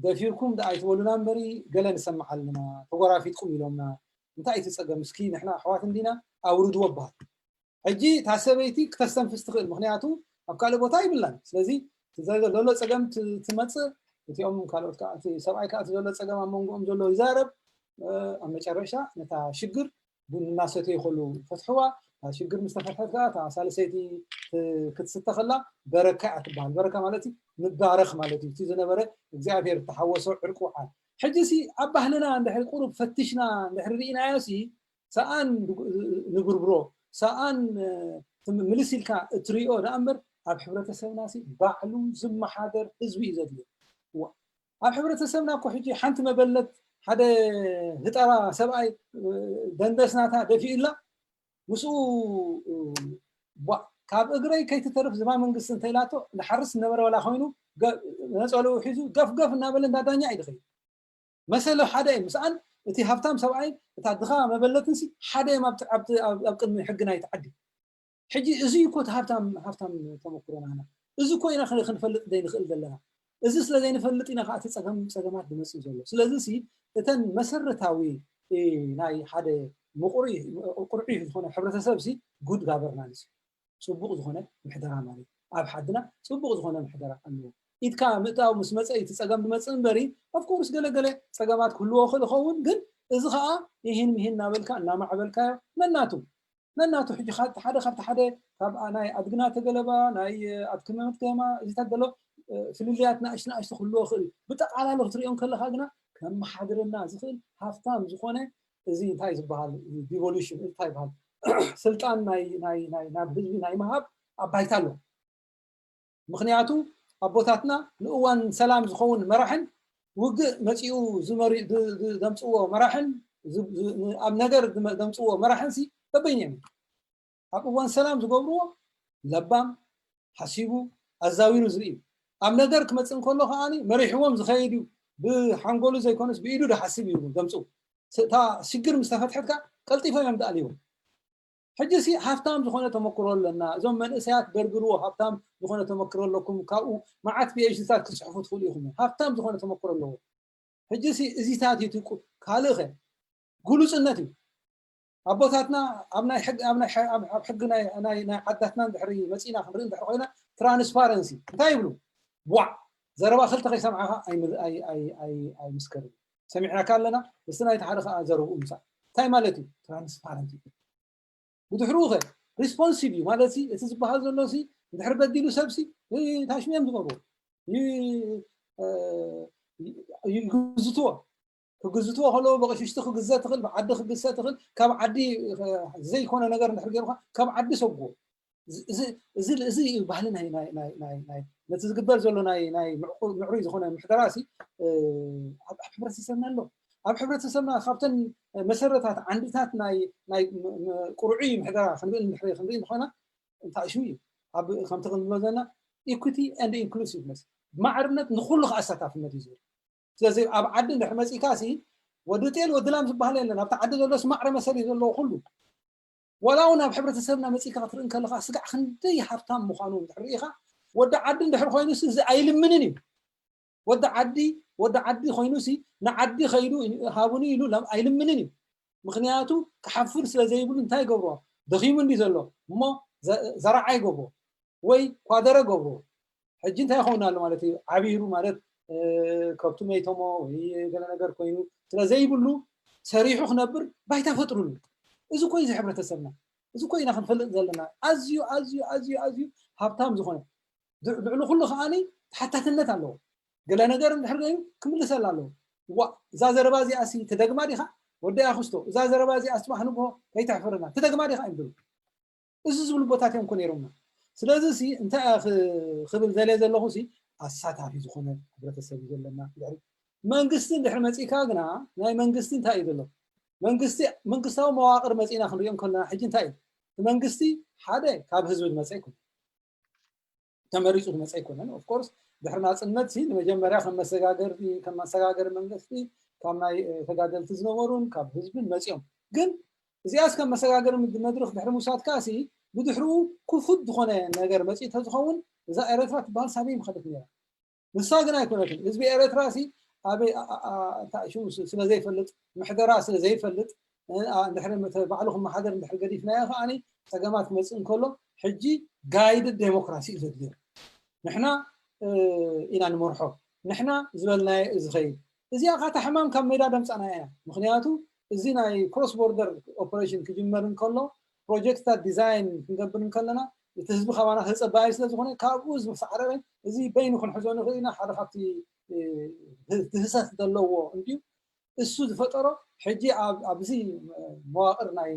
ደፊርኩም ደኣ ኣይትበሉና እምበሪ ገለ ንሰምዕ ኣለና ተጎራፊጥኩም ኢሎምና እንታይ እቲ ፀገም? እስኪ ንሕና ኣሕዋት እንዲና ኣውርድዎ በሃል። ሕጂ እታ ሰበይቲ ክተስተንፍስ ትኽእል፣ ምክንያቱ ኣብ ካልእ ቦታ ይብላን። ስለዚ ዘሎ ፀገም ትመፅእ፣ እቲኦም ካልኦት ከዓ እቲ ሰብኣይ ከዓ እቲ ዘሎ ፀገም ኣብ መንጎኦም ዘሎ ይዛረብ። ኣብ መጨረሻ ነታ ሽግር ቡን እናሰተዩ ከሉ ፈትሕዋ። ሽግር ምስ ተፈትሐት ከዓ እታ ሳልሰይቲ ክትስተ ከላ በረካ እያ ትበሃል። በረካ ማለት ምባረክ ማለት እዩ። እቲ ዝነበረ እግዚኣብሔር እተሓወሶ ዕርቂ ውዓል። ሕጂ ሲ ኣብ ባህልና እንድሕር ቁሩብ ፈትሽና እንድሕር ርኢናዮ ሲ ሰኣን ንብርብሮ ሰኣን ምልስ ኢልካ እትሪኦ ደኣ እምበር ኣብ ሕብረተሰብና ሲ ባዕሉ ዝመሓደር ህዝቢ እዩ ዘድልዮ። ኣብ ሕብረተሰብና እኮ ሕጂ ሓንቲ መበለት ሓደ ህጠራ ሰብኣይ ደንደስናታ ደፊኡላ ምስኡ ካብ እግረይ ከይትተርፍ ዝማ መንግስቲ እንተኢላቶ ንሓርስ ነበረ ወላ ኮይኑ ነፀልኡ ሒዙ ገፍገፍ እናበለ እንዳዳኛ እዩ ድኸይድ። መሰሉ ሓደ እዩ። ምስኣን እቲ ሃብታም ሰብኣይ እታ ድኻ መበለትን ሲ ሓደ እዮም ኣብ ቅድሚ ሕጊ ናይቲ ዓዲ። ሕጂ እዚ እኮ እቲ ሃብታም ሃብታም ተመክሮና ኢና። እዚ እኮ ኢና ክንፈልጥ ዘይንኽእል ዘለና። እዚ ስለ ዘይንፈልጥ ኢና ከዓ እቲ ፀገም ፀገማት ዝመፅእ ዘሎ። ስለዚ ሲ እተን መሰረታዊ ናይ ሓደ ምቁሪ ቁርዒ ዝኾነ ሕብረተሰብ ሲ ጉድ ጋበርና ንስ ፅቡቕ ዝኾነ ምሕደራ ማለት ኣብ ሓድና ፅቡቕ ዝኾነ ምሕደራ ኣለዎ። ኢድካ ምእታው ምስ መፀ እቲ ፀገም ዝመፅእ እምበሪ ኦፍኮርስ ገለገለ ፀገማት ክህልዎ ክእል ይኸውን፣ ግን እዚ ከዓ ይህን ምሂን እናበልካ እናማዕበልካዮ ነናቱ ነናቱ ሕጂ ሓደ ካብቲ ሓደ ካብ ናይ ኣድግና ተገለባ ናይ ኣድክመ መትገማ እዚታት ዘሎ ፍልልያት ናእሽቱ ናእሽቱ ክህልዎ ክእል ብጠቃላሉ ክትሪኦም ከለካ ግና ከመሓድረና ዝኽእል ሃፍታም ዝኾነ እዚ እንታይ ዝበሃል ዲቮሉሽን እንታይ ይበሃል ስልጣን ናይ ናይ ናይ ናብ ህዝቢ ናይ ምሃብ ኣባይታ ኣሎ። ምክንያቱ ኣቦታትና ንእዋን ሰላም ዝኸውን መራሕን ውግእ መፂኡ ዘምፅዎ መራሕን ኣብ ነገር ዘምፅዎ መራሕን ሲ በበይን እዮም። ኣብ እዋን ሰላም ዝገብርዎ ለባም ሓሲቡ ኣዛዊሩ ዝርኢ እዩ። ኣብ ነገር ክመፅእ እንከሎ ከዓ መሪሕዎም ዝኸይድ እዩ። ብሓንጎሉ ዘይኮነስ ብኢዱ ዝሓስብ እዩ ዘምፅኡ። እታ ሽግር ምስ ተፈትሐት ከዓ ቀልጢፎም እዮም ዝኣልይዎ። ሕጂ ሲ ሃፍታም ዝኾነ ተመክሮ ኣለና። እዞም መንእሰያት በርብርዎ ሃፍታም ዝኾነ ተመክሮ ኣለኩም። ካብኡ መዓት ፒኤችዲታት ክትፅሕፉ ትኽእሉ ኢኹም። ሃፍታም ዝኾነ ተመክሮ ኣለዎ። ሕጂ ሲ እዚታት እዩ ትቁ ካልእ ኸ ግሉፅነት እዩ። ኣቦታትና ኣብ ናይ ሕጊ ኣብ ናይ ኣብ ሕጊ ናይ ናይ ናይ ዓዳትና እንድሕሪ መፂና ክንርኢ እንድሕሪ ኮይና ትራንስፓረንሲ እንታይ ይብሉ? ዋዕ ዘረባ ክልተ ከይሰምዓኻ ኣይምስከርን። ሰሚዕናካ ኣለና። እስቲ ናይቲ ሓደ ከዓ ዘረብኡ ምፃእ እንታይ ማለት እዩ? ትራንስፓረንት እዩ። ብድሕሪኡ ከ ሪስፖንሲቭ እዩ ማለት እቲ ዝበሃል ዘሎ ሲ እንድሕሪ በዲሉ ሰብ ሲ ታሽሙ እዮም ዝገብሩ ይግዝትዎ ክግዝትዎ ከለዉ ብቕሽሽቲ ክግዘ ትኽእል ብዓዲ ክግሰ ትኽእል ካብ ዓዲ ዘይኮነ ነገር እንድሕር ገይሩካ ካብ ዓዲ ሰጉዎ እዚ ባህሊ ናይ ነቲ ዝግበር ዘሎ ናይ ምዕሩይ ዝኾነ ምሕደራ ሲ ኣብ ሕብረተሰብና ኣሎ ኣብ ሕብረተሰብና ካብተን መሰረታት ዓንድታት ናይ ቁርዑይ ምሕደራ ክንብል ክንርኢ እንኾይና እንታይ ሽሙ እዩ ከምቲ ክንብሎ ዘለና equity and inclusiveness ማዕርነት ንኩሉ ኣሳታፍነት እዩ ዝብል ስለዚ ኣብ ዓዲ እንድሕር መፂእካ ሲ ወዲ ጤል ወዲ ላም ዝበሃል የለን ኣብቲ ዓዲ ዘሎ ስማዕረ መሰል እዩ ዘለዎ ኩሉ ዋላ እውን ኣብ ሕብረተሰብና መፂእካ ክትርኢ ከለካ ስጋዕ ክንደይ ሃብታም ምኳኑ እንድሕር ርኢካ ወዲ ዓዲ እንድሕር ኮይኑ እዚ ኣይልምንን እዩ ወዲ ዓዲ ወዲ ዓዲ ኮይኑ ሲ ንዓዲ ከይዱ ሃቡኒ ኢሉ ኣይልምንን እዩ ምክንያቱ ክሓፍር ስለ ዘይብሉ እንታይ ይገብርዎ ደኺሙ እንዲ ዘሎ እሞ ዘርዓ ይገብርዎ ወይ ኳደረ ገብርዎ ሕጂ እንታይ ይኸውን ኣሎ ማለት እዩ ዓቢሩ ማለት ከብቱ መይቶሞ ወይ ገለ ነገር ኮይኑ ስለ ዘይብሉ ሰሪሑ ክነብር ባይታ ፈጥሩሉ እዚ ኮይ እዚ ሕብረተሰብና እዚ ኮይ ኢና ክንፈልጥ ዘለና ኣዝዩ ኣዝዩ ኣዝዩ ኣዝዩ ሃብታም ዝኾነ ልዕሊ ኩሉ ከዓኒ ተሓታትነት ኣለዎ ገለ ነገር እንድሕር ኮይኑ ክምልሰላ ኣለዎ ዋ እዛ ዘረባ እዚኣ ሲ ትደግማ ዲኻ ወደይ ኣኽስቶ እዛ ዘረባ እዚኣ ስባሕ ንግሆ ከይተሕፍረና ትደግማ ዲኻ እዮም ዝብሉ እዚ ዝብሉ ቦታት እዮም እኮ ነይሮምና ስለዚ ሲ እንታይ ክብል ዘለ ዘለኹ ሲ ኣሳታፊ ዝኾነ ሕብረተሰብ እዩ ዘለና ድሕሪ መንግስቲ እንድሕር መፂእካ ግና ናይ መንግስቲ እንታይ እዩ ዘሎ መንግስቲ መንግስታዊ መዋቅር መፂእና ክንሪኦም ከለና ሕጂ እንታይ እዩ መንግስቲ ሓደ ካብ ህዝቢ ዝመፀ ይኮነ ተመሪፁ ዝመፀ ኣይኮነን ኦፍኮርስ ድሕሪ ናፅነት ሲ ንመጀመርያ ከም መሰጋገር ከም መሰጋገር መንግስቲ ካብ ናይ ተጋደልቲ ዝነበሩን ካብ ህዝብን መፂኦም ግን እዚኣስ ከም መሰጋገር መድረክ ድሕሪ ምውሳድካ ሲ ብድሕሪኡ ክፉት ዝኾነ ነገር መፂኡ ተዝኸውን እዛ ኤረትራ ትበሃል ሳበይ ምኸደት ነራ ንሳ ግን ኣይኮነትን ህዝቢ ኤረትራ ሲ ኣበይ እንታይ ሽሙ ስለ ዘይፈልጥ ምሕደራ ስለ ዘይፈልጥ እንድሕሪ ባዕሉ ክመሓደር እንድሕሪ ገዲፍናዮ ከዓኒ ጸገማት ክመፅእ እንከሎ ሕጂ guided democracy እዩ ዘድልዮ። ንሕና ኢና ንመርሖ፣ ንሕና ዝበልናዮ እዩ ዝኸይድ። እዚኣ ካታ ሕማም ካብ ሜዳ ደምፃና ኢና። ምክንያቱ እዚ ናይ cross border operation ክጅመር እንከሎ ፕሮጀክትታት ዲዛይን ክንገብር እንከለና እቲ ህዝቢ ካባና ተፀባይ ስለዝኾነ ካብኡ ዝሰዓረረ እዚ በይኑ ክንሕዞ ንኽእል ኢና። ሓደ ካብቲ ትህሰት ዘለዎ እንድዩ እሱ ዝፈጠሮ ሕጂ ኣብዚ መዋቅር ናይ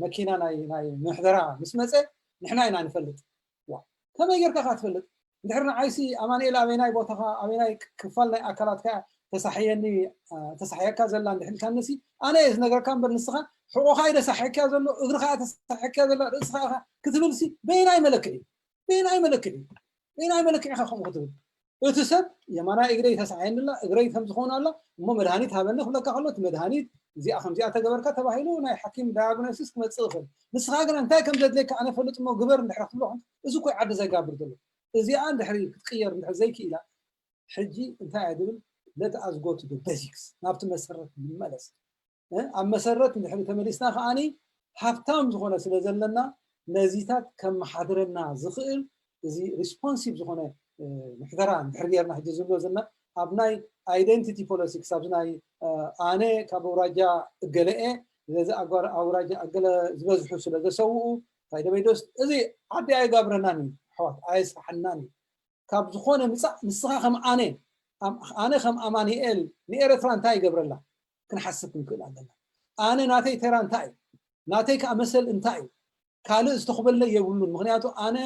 መኪና ናይ ምሕደራ ምስ መፀ ንሕና ኢና ንፈልጥ። ከመይ ጌርካ ካ ትፈልጥ? እንድሕር ንዓይሲ ኣማንኤል ኣበይናይ ቦታኻ ኣበይናይ ክፋል ናይ ኣካላትካ ተሳሕየኒ ተሳሕየካ ዘላ እንድሕልካንሲ ኣነ እየ ዝነገርካ እምበር ንስኻ ሕቆኻ እዩ ተሳሕየካ ዘሎ እግርኻ ተሳሕየካ ዘላ ርእስኻ ክትብልሲ በይናይ መለክዒ በይናይ መለክዒ በይናይ መለክዒ ኢኻ ከምኡ ክትብል እቲ ሰብ የማናይ እግረይ ተሳዕየኒ ኣላ እግረይ ከም ዝኾን ኣላ እሞ መድሃኒት ሃበኒ ክብለካ ከሎ እቲ መድሃኒት እዚኣ ከምዚኣ ተገበርካ ተባሂሉ ናይ ሓኪም ዳያግኖሲስ ክመፅእ ይኽእል። ንስኻ ግና እንታይ ከም ዘድልየካ ኣነ ፈልጥ እሞ ግበር እንድሕር ክትብሎ እዚ ኮይ ዓዲ ዘጋብር ዘሎ እዚኣ እንድሕሪ ክትቅየር እንድሕር ዘይክኢላ ሕጂ እንታይ እያ ዝብል let us go to the basics ናብቲ መሰረት ንመለስ ኣብ መሰረት እንድሕሪ ተመሊስና ከዓኒ ሃብታም ዝኾነ ስለ ዘለና ነዚታት ከመሓድረና ዝኽእል እዚ responsive ዝኾነ ምሕደራ እንድሕር ጌርና ሕጂ ዝብሎ ዘለና ኣብ ናይ identity politics ኣብዚ ናይ ኣነ ካብ ኣውራጃ እገለኤ ስለዚ ኣውራጃ እገለ ዝበዝሑ ስለ ዘሰውኡ እንታይ ደበይዶስ እዚ ዓዲ ኣይጋብረናን እዩ ኣሕዋት ኣየስርሓናን እዩ ካብ ዝኾነ ምፃእ ንስኻ ከም ኣነ ኣነ ከም ኣማኒኤል ንኤረትራ እንታይ ይገብረላ ክንሓስብ ክንክእል ኣለና ኣነ ናተይ ተራ እንታይ እዩ ናተይ ከዓ መሰል እንታይ እዩ ካልእ ዝተኽበለይ የብሉን ምክንያቱ ኣነ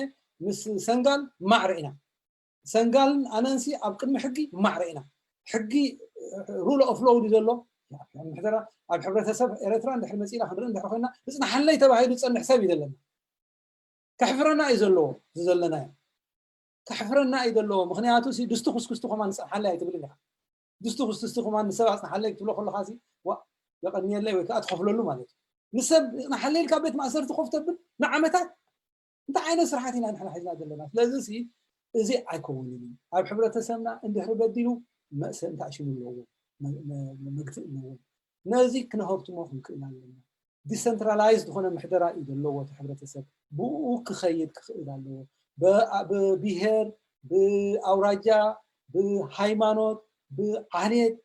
ምስ ሰንጋል ማዕረ ኢና ሰንጋልን ኣነንሲ ኣብ ቅድሚ ሕጊ ማዕረ ኢና ሕጊ rule of law ድዩ ዘሎ ኣብ ሕብረተሰብ ኤረትራ እንድሕር መፂና ክንርኢ እንድሕር ኮይና ዝፅናሓለይ ተባሂሉ ዝፀንሕ ሰብ እዩ ዘለና ከሕፍረና እዩ ዘለዎ እዚ ዘለናዮ ከሕፍረና እዩ ዘለዎ ምክንያቱ ድስቲ ኩስኩስቲ ከማን ዝፀንሓለይ ኣይትብልን ኢኻ ድስቲ ኩስኩስቲ ከማን ንሰብ ኣፅንሓለይ ክትብሎ ከለካ ዋ የቀንየለይ ወይ ከዓ ትኸፍለሉ ማለት እዩ ንሰብ ዝፅናሓለይ ኢልካ ቤት ማእሰርቲ ኮፍ ተብል ንዓመታት እንታይ ዓይነት ስርሓት ኢና ንሕና ሒዝና ዘለና ስለዚ እዚ ኣይከውንን እዩ ኣብ ሕብረተሰብና እንድሕሪ በዲሉ መእሰ እንታይ ሽሙ ኣለዎ መግትእ ኣለዎ ነዚ ክነሀብትሞ ክንክእል ኣለና decentralized ዝኾነ ምሕደራ እዩ ዘለዎ እቲ ሕብረተሰብ ብኡ ክኸይድ ክኽእል ኣለዎ ብብሄር ብኣውራጃ ብሃይማኖት ብዓሌት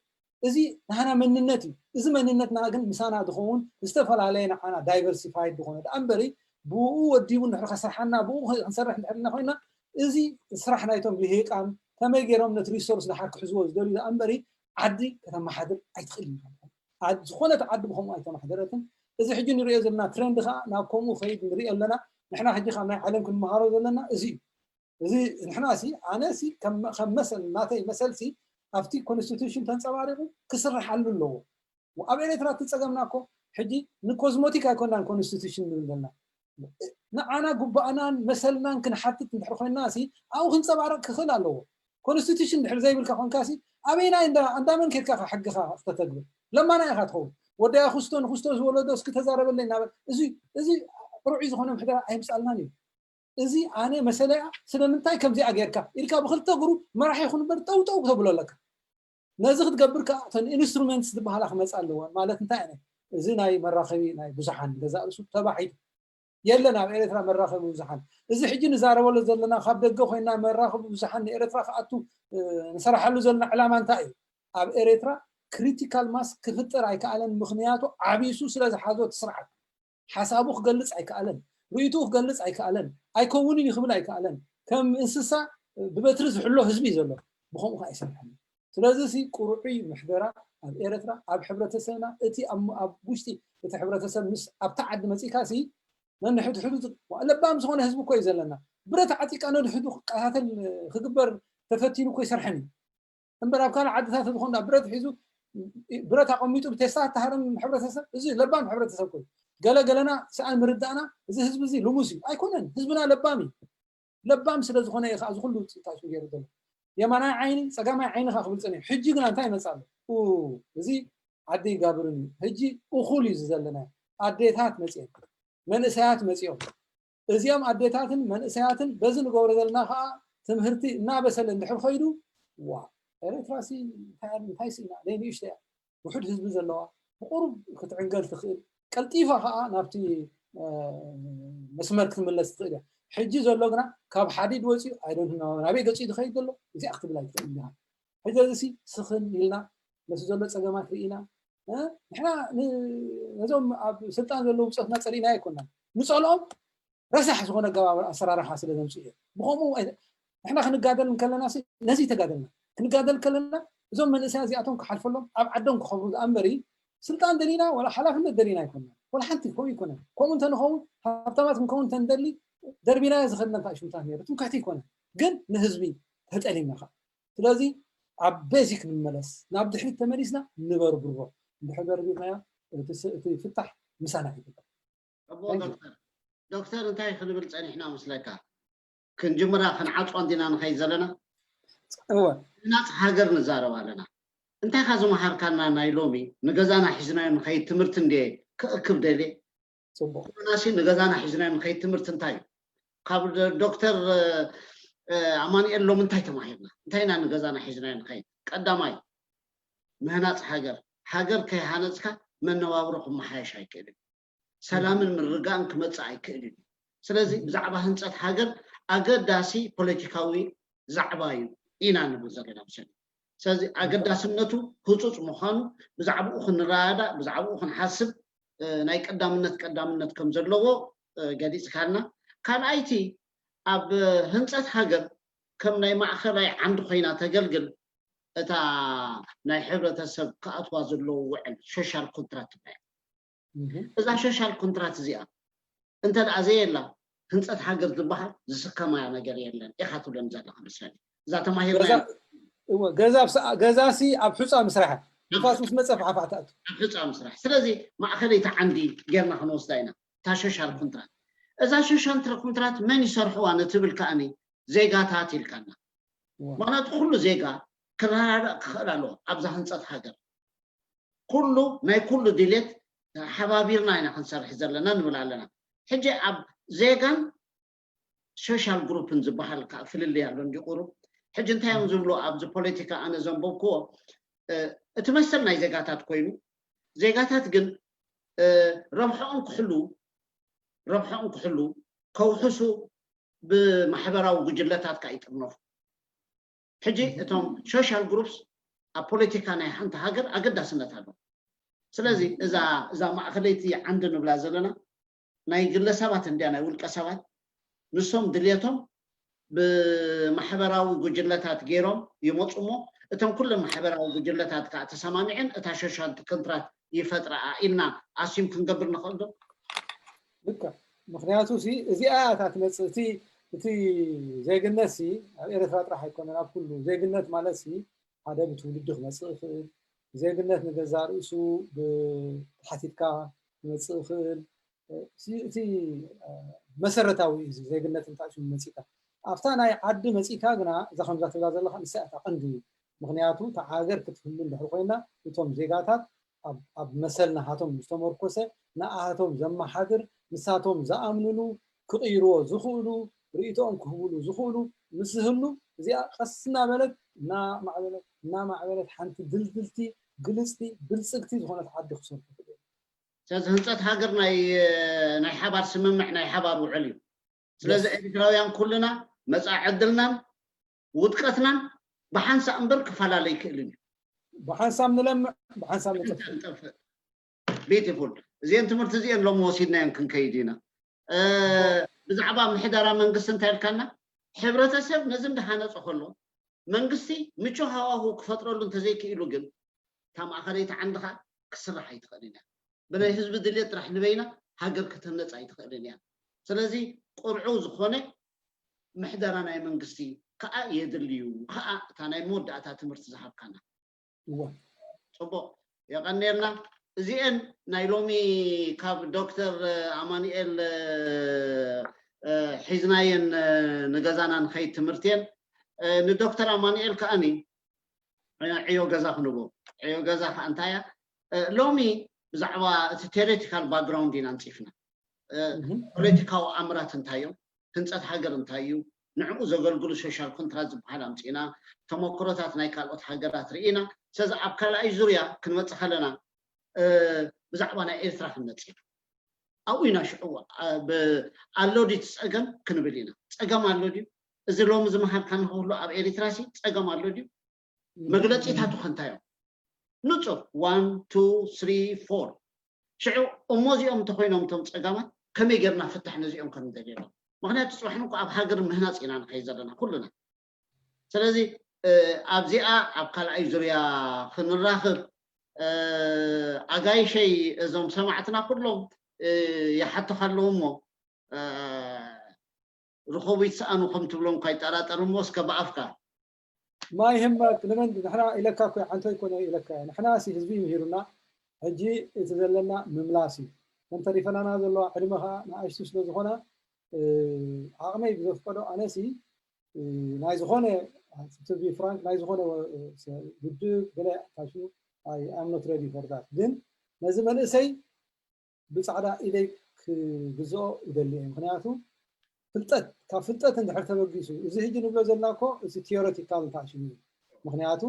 እዚ ናህና መንነት እዩ እዚ መንነትና ግን ምሳና ዝኸውን ዝተፈላለየ ንዓና diversified ዝኾነ ደኣ እምበሪ ብኡ ወዲቡ እንድሕር ከሰርሓና ብኡ ክንሰርሕ እንድሕር ኮይና እዚ ስራሕ ናይቶም ልሂቃን ከመይ ገይሮም ነቲ resource ደሓር ክሕዝዎ ዝደልዩ ደኣ እምበሪ ዓዲ ከተመሓድር ኣይትኽእል ዝኾነት ዓዲ ብከምኡ ኣይተመሓደረትን እዚ ሕጂ ንሪኦ ዘለና trend ከዓ ናብ ከምኡ ከይድ ንሪኦ ኣለና ንሕና ሕጂ ካብ ናይ ዓለም ክንመሃሮ ዘለና እዚ እዩ እዚ ንሕና ሲ ኣነ ሲ ከም መሰል ናተይ መሰል ሲ ኣብቲ constitution ተንፀባሪቑ ክስርሓሉ ኣለዎ ኣብ ኤርትራ እቲ ፀገምና እኮ ሕጂ ን cosmetic ኣይኮናን constitution ንብል ዘለና ንዓና ጉባእናን መሰልናን ክንሓትት እንድሕር ኮይና ሲ ኣብኡ ክንፀባረቕ ክኽእል ኣለዎ constitution ድሕር ዘይብልካ ኮንካ ሲ ኣበይናይ እንዳ መን ኬድካ ሕግኻ ክተተግብር ለማና ኢኻ ትኸውን ወዳያ ክስቶ ንክስቶ ዝወለዶ እስኪ ተዛረበለይ እናበል እዚ እዚ ርዑይ ዝኾነ ምሕደራ ኣይምፃልናን እዩ እዚ ኣነ መሰለያ ስለምንታይ ከምዚኣ ጌርካ ኢልካ ብክልተ እግሩ መራሒ ይኹን እምበር ጠውጠው ክተብሎ ኣለካ ነዚ ክትገብር ከዓ እተን instruments ዝበሃላ ክመፃ ኣለወን ማለት እንታይ ኣነ እዚ ናይ መራኸቢ ናይ ብዙሓን ገዛ ርእሱ ተባሒቱ የለን ኣብ ኤርትራ መራኸቢ ብዙሓን እዚ ሕጂ ንዛረበሉ ዘለና ካብ ደገ ኮይና መራኸቢ ብዙሓን ንኤርትራ ክኣቱ ንሰራሓሉ ዘለና ዕላማ እንታይ እዩ ኣብ ኤርትራ critical mass ክፍጠር ኣይከኣለን ምክንያቱ ዓቢሱ ስለ ዝሓዞ እቲ ስርዓት ሓሳቡ ክገልፅ ኣይከኣለን ርእይትኡ ክገልፅ ኣይከኣለን ኣይከውንን እዩ ክብል ኣይከኣለን ከም እንስሳ ብበትሪ ዝሕሎ ህዝቢ እዩ ዘሎ ብከምኡ ከዓ ኣይሰርሐን ስለዚ ሲ ቁርዑይ ምሕደራ ኣብ ኤርትራ ኣብ ሕብረተሰብና እቲ ኣብ ውሽጢ እቲ ሕብረተሰብ ምስ ኣብታ ዓዲ መፂእካ ሲ ነንሕድሕዱ ለባም ዝኾነ ህዝቢ እኮ እዩ ዘለና ብረት ዓፂቃ ነድሕዱ ክቀታተል ክግበር ተፈቲኑ እኮ ይሰርሐን እዩ እምበር ኣብ ካልእ ዓድታት ዝኾን ብረት ሒዙ ብረት ኣቐሚጡ ብቴስታ ተሃረም ሕብረተሰብ እዚ ለባም ሕብረተሰብ ኮይኑ ገለ ገለና ሰኣን ምርዳእና እዚ ህዝቢ እዚ ልሙስ እዩ ኣይኮነን ህዝብና ለባም እዩ ለባም ስለ ዝኾነ እዩ ከዓ እዚ ኩሉ ውፅኢታት ገይሩ ዘሎ የማናይ ዓይኒ ፀጋማይ ዓይኒ ከዓ ክብል ፀኒሑ ሕጂ ግና እንታይ ይመፅእ ኣሎ እዚ ዓዲ ይጋብርን እዩ ሕጂ እኹል እዩ ዘለና ኣዴታት መፅኦም መንእሰያት መፅኦም እዚኦም ኣዴታትን መንእሰያትን በዚ ንገብሮ ዘለና ከዓ ትምህርቲ እናበሰለ እንድሕር ኸይዱ ዋ ኤርትራሲ እንታይ ስኢና ደይ ንእሽተ እያ ውሑድ ህዝቢ ዘለዋ ቁሩብ ክትዕንገል ትኽእል፣ ቀልጢፋ ከዓ ናብቲ መስመር ክትምለስ ትኽእል እያ። ሕጂ ዘሎ ግና ካብ ሓዲድ ወፂኡ ኣይዶንት ናበይ ገፂኡ ዝኸይድ ዘሎ እዚኣ ክትብል ኣይትኽእል ኢኻ። ሕጂ እዚ ስኽን ኢልና ነቲ ዘሎ ፀገማት ርኢና ንሕና ነዞም ኣብ ስልጣን ዘለዉ ብፆትና ፀሊእና ኣይኮናን፣ ንፀልኦም ረሳሕ ዝኾነ ኣገባብ ኣሰራርሓ ስለ ዘምፅኡ እዮም። ብኸምኡ ንሕና ክንጋደል እንከለና ነዚ ተጋደልና ክንጋደል ከለና እዞም መንእሰያ እዚኣቶም ክሓልፈሎም ኣብ ዓዶም ክኸብሩ ዝኣንበሪ ስልጣን ደሊና ወላ ሓላፍነት ደሊና ኣይኮና። ወላ ሓንቲ ከምኡ ይኮነ። ከምኡ እንተንኸውን ሃብታማት ክንከውን እንተንደሊ ደርቢናዮ ዝኸድና እንታይ ሽምታት ነይሩ ትምክሕቲ ይኮነ። ግን ንህዝቢ ተጠሊምና ከዓ ስለዚ ኣብ ቤዚክ ንመለስ፣ ናብ ድሕሪት ተመሊስና ንበርብሮ። እንድሕር በርቢርናዮ እቲ ፍታሕ ምሳና ይግበር። ዶክተር ዶክተር እንታይ ክንብል ፀኒሕና መስለካ? ክንጅምራ ክንዓፅዋ እንዲና ንኸይድ ዘለና። እወ ናፅ ሃገር ንዛረብ ኣለና። እንታይ ካ ዝመሃርካና ናይ ሎሚ ንገዛና ሒዝናዮ ንኸይድ ትምህርቲ እንደ ክእክብ ደልየ ፅቡቅ ናሲ ንገዛና ሒዝናዮ ንኸይድ ትምህርቲ እንታይ እዩ? ካብ ዶክተር ኣማንኤል ሎሚ እንታይ ተማሂርና? እንታይ ኢና ንገዛና ሒዝናዮ ንኸይድ? ቀዳማይ ምህናፅ ሃገር። ሃገር ከይሃነፅካ መነባብሮ ክመሓየሽ ኣይክእልን። ሰላምን ምርጋእን ክመፅእ ኣይክእልን እዩ። ስለዚ ብዛዕባ ህንፀት ሃገር ኣገዳሲ ፖለቲካዊ ዛዕባ እዩ ኢና ንብል ዘለና ብሰ ስለዚ ኣገዳስነቱ ህፁፅ ምዃኑ ብዛዕባኡ ክንረዳእ ብዛዕባኡ ክንሓስብ ናይ ቀዳምነት ቀዳምነት ከም ዘለዎ ገሊፅካልና። ካልኣይቲ ኣብ ህንፀት ሃገር ከም ናይ ማእኸላይ ዓንዲ ኮይና ተገልግል እታ ናይ ሕብረተሰብ ክኣትዋ ዘለዎ ውዕል ሶሻል ኮንትራት ትበሃል። እዛ ሶሻል ኮንትራት እዚኣ እንተ ደኣ ዘየላ ህንፀት ሃገር ዝበሃል ዝስከማ ነገር የለን ኢኻ ትብለን ዘለኻ መስለኒ። እዛ ተማሂርና ገዛ ሲ ኣብ ሑፃ ምስራሕ ንፋስ ምስ መፀ ፋሕፋሕ ትኣቱ። ኣብ ሑፃ ምስራሕ። ስለዚ ማእኸለይቲ ዓንዲ ጌርና ክንወስዳ ኢና እታ ሶሻል ኮንትራት። እዛ ሶሻል ኮንትራት መን ይሰርሕዋ ንትብል ከኣኒ ዜጋታት ኢልካና። ምክንያቱ ኩሉ ዜጋ ክረዳዳእ ክኽእል ኣለዎ ኣብዛ ህንፀት ሃገር። ኩሉ ናይ ኩሉ ድሌት ሓባቢርና ኢና ክንሰርሕ ዘለና ንብል ኣለና። ሕጂ ኣብ ዜጋን ሶሻል ግሩፕን ዝበሃል ከዓ ፍልልይ ኣሎ እንዲ ቁሩብ። ሕጂ እንታይ እዮም ዝብሉ ኣብዚ ፖለቲካ ኣነ ዘንበብክዎ እቲ መሰል ናይ ዜጋታት ኮይኑ ዜጋታት ግን ረብሐኦም ክሕሉ ረብሐኦም ክሕሉ ከውሕሱ ብማሕበራዊ ጉጅለታት ከዓ ይጥርነፉ። ሕጂ እቶም ሶሻል ግሩፕስ ኣብ ፖለቲካ ናይ ሓንቲ ሃገር ኣገዳስነት ኣሎ። ስለዚ እዛ እዛ ማእኸለይቲ ዓንዲ ንብላ ዘለና ናይ ግለሰባት እንድያ ናይ ውልቀ ሰባት ንሶም ድልየቶም ብማሕበራዊ ጉጅለታት ገይሮም ይመፁ እሞ እቶም ኩሎም ማሕበራዊ ጉጅለታት ከዓ ተሰማሚዐን እታ ሶሻል ኮንትራት ይፈጥራኣ ኢልና ኣስዩም ክንገብር ንኽእል ዶ? ልክዕ። ምክንያቱ ሲ እዚኣ እያ እታ ትመፅእ። እቲ እቲ ዜግነት ሲ ኣብ ኤርትራ ጥራሕ ኣይኮነን፣ ኣብ ኩሉ ዜግነት ማለት ሲ ሓደ ብትውልዲ ክመፅእ ይኽእል። ዜግነት ንገዛእ ርእሱ ብተሓቲትካ ክመፅእ ይኽእል። እቲ መሰረታዊ እዩ ዜግነት እንታችሁ መፂካ ኣብታ ናይ ዓዲ መፂካ ግና እዛ ከምዛ ትብላ ዘለካ ንሳ እታ ቀንዲ። ምክንያቱ እታ ሃገር ክትህሉ እንድሕር ኮይና እቶም ዜጋታት ኣብ መሰል ናሃቶም ዝተመርኮሰ ንኣሃቶም ዘመሓድር ንሳቶም ዝኣምንሉ ክቕይርዎ ዝኽእሉ ርእይቶኦም ክህብሉ ዝኽእሉ ምስ ዝህሉ እዚኣ ቀስ እናበለት እናማዕበለት እናማዕበለት ሓንቲ ድልድልቲ ግልፅቲ ብልፅግቲ ዝኾነት ዓዲ ክሰርሑ ይኽእሉ። ስለዚ ህንፀት ሃገር ናይ ናይ ሓባር ስምምዕ ናይ ሓባር ውዕል እዩ። ስለዚ ኤርትራውያን ኩልና መፃኢ ዕድልናን ውድቀትናን ብሓንሳእ እምበር ክፈላለ ይክእልን እዩ። ብሓንሳብ ንለምዕ ብሓንሳብ ንጠፍእ። ቢቲፉል። እዚአን ትምህርቲ እዚአን ሎሚ ወሲድናየን ክንከይድ ኢና። ብዛዕባ ምሕደራ መንግስቲ እንታይ ኢልካና? ሕብረተሰብ ነዚ እንዳሃነፀ ከሎ መንግስቲ ምቹ ሃዋሁ ክፈጥረሉ እንተዘይክኢሉ ግን እታ ማእኸለይቲ ዓንድኻ ክስራሕ ኣይትኽእልን እያ። ብናይ ህዝቢ ድልየት ጥራሕ ንበይና ሃገር ክትህነፅ ኣይትኽእልን እያ። ስለዚ ቅርዑ ዝኾነ ምሕደራ ናይ መንግስቲ ከዓ የድልዩ ከዓ እታ ናይ መወዳእታ ትምህርቲ ዝሃብካና። እወ ፅቡቅ የቀንየልና። እዚኤን ናይ ሎሚ ካብ ዶክተር ኣማኑኤል ሒዝናየን ንገዛና ንኸይድ ትምህርትየን ንዶክተር ኣማኑኤል ከዓኒ ዕዮ ገዛ ክንቦ ዕዮ ገዛ ከዓ እንታይ እያ ሎሚ ብዛዕባ እቲ ቴዎሬቲካል ባክግራውንድ ኢና ኣንፂፍና ፖለቲካዊ ኣምራት እንታይ እዮም ህንፀት ሃገር እንታይ እዩ ንዕኡ ዘገልግሉ ሶሻል ኮንትራት ዝበሃል ኣምፂእና ተመክሮታት ናይ ካልኦት ሃገራት ርኢና ስለዚ ኣብ ካልኣይ ዙርያ ክንመፅእ ከለና ብዛዕባ ናይ ኤርትራ ክንመፅእ ኢና። ኣብኡ ኢና ሽዑ ኣሎ ድዩ ጸገም ክንብል ኢና። ጸገም ኣሎ ድዩ? እዚ ሎሚ ዝመሃርካኒ ኩሉ ኣብ ኤሪትራ ሲ ጸገም ኣሎ ድዩ? መግለጺታቱ ከ እንታይ እዮም? ንጹር ዋን ቱ ስሪ ፎር። ሽዑ እሞ እዚኦም እንተኮይኖም እቶም ጸጋማት ከመይ ጌርና ፍታሕ ነዚኦም ከም ንደልየሎም? ምክንያቱ ጽባሕ ንኩ ኣብ ሃገር ምህናጽ ኢና ንኸይድ ዘለና ኩሉና። ስለዚ ኣብዚኣ ኣብ ካልኣይ ዙርያ ክንራኽብ ኣጋይሸይ እዞም ሰማዕትና ኩሎም ይሓትኻ ኣለዉ እሞ ርኸቡ ይትሰኣኑ ከም ትብሎም እኳ ይጠራጠር እሞ እስከ ብኣፍካ ማይ ህመክ ንመን ንሕና ኢለካ እኮ ዓንቶ ይኮነ ኢለካ ንሕና ሲ ህዝቢ ምሂሩና ሕጂ እቲ ዘለና ምምላስ እዩ እንተሪፈናና ዘለዋ ዕድመ ከዓ ንኣሽቱ ስለ ዝኾና ዓቕመይ ብዘፍቀዶ ኣነሲ ናይ ዝኾነ to be frank ናይ ዝኾነ ውድብ ገለ ታሽሙ I am not ready for that ግን ነዚ መንእሰይ ብፃዕዳ ኢደይ ክግዝኦ ይደሊ እየ ምክንያቱ ፍልጠት ካብ ፍልጠት እንድሕር ተበጊሱ እዚ ሕጂ ንብሎ ዘለና እኮ እዚ theoretical ታሽሙ እዩ ምክንያቱ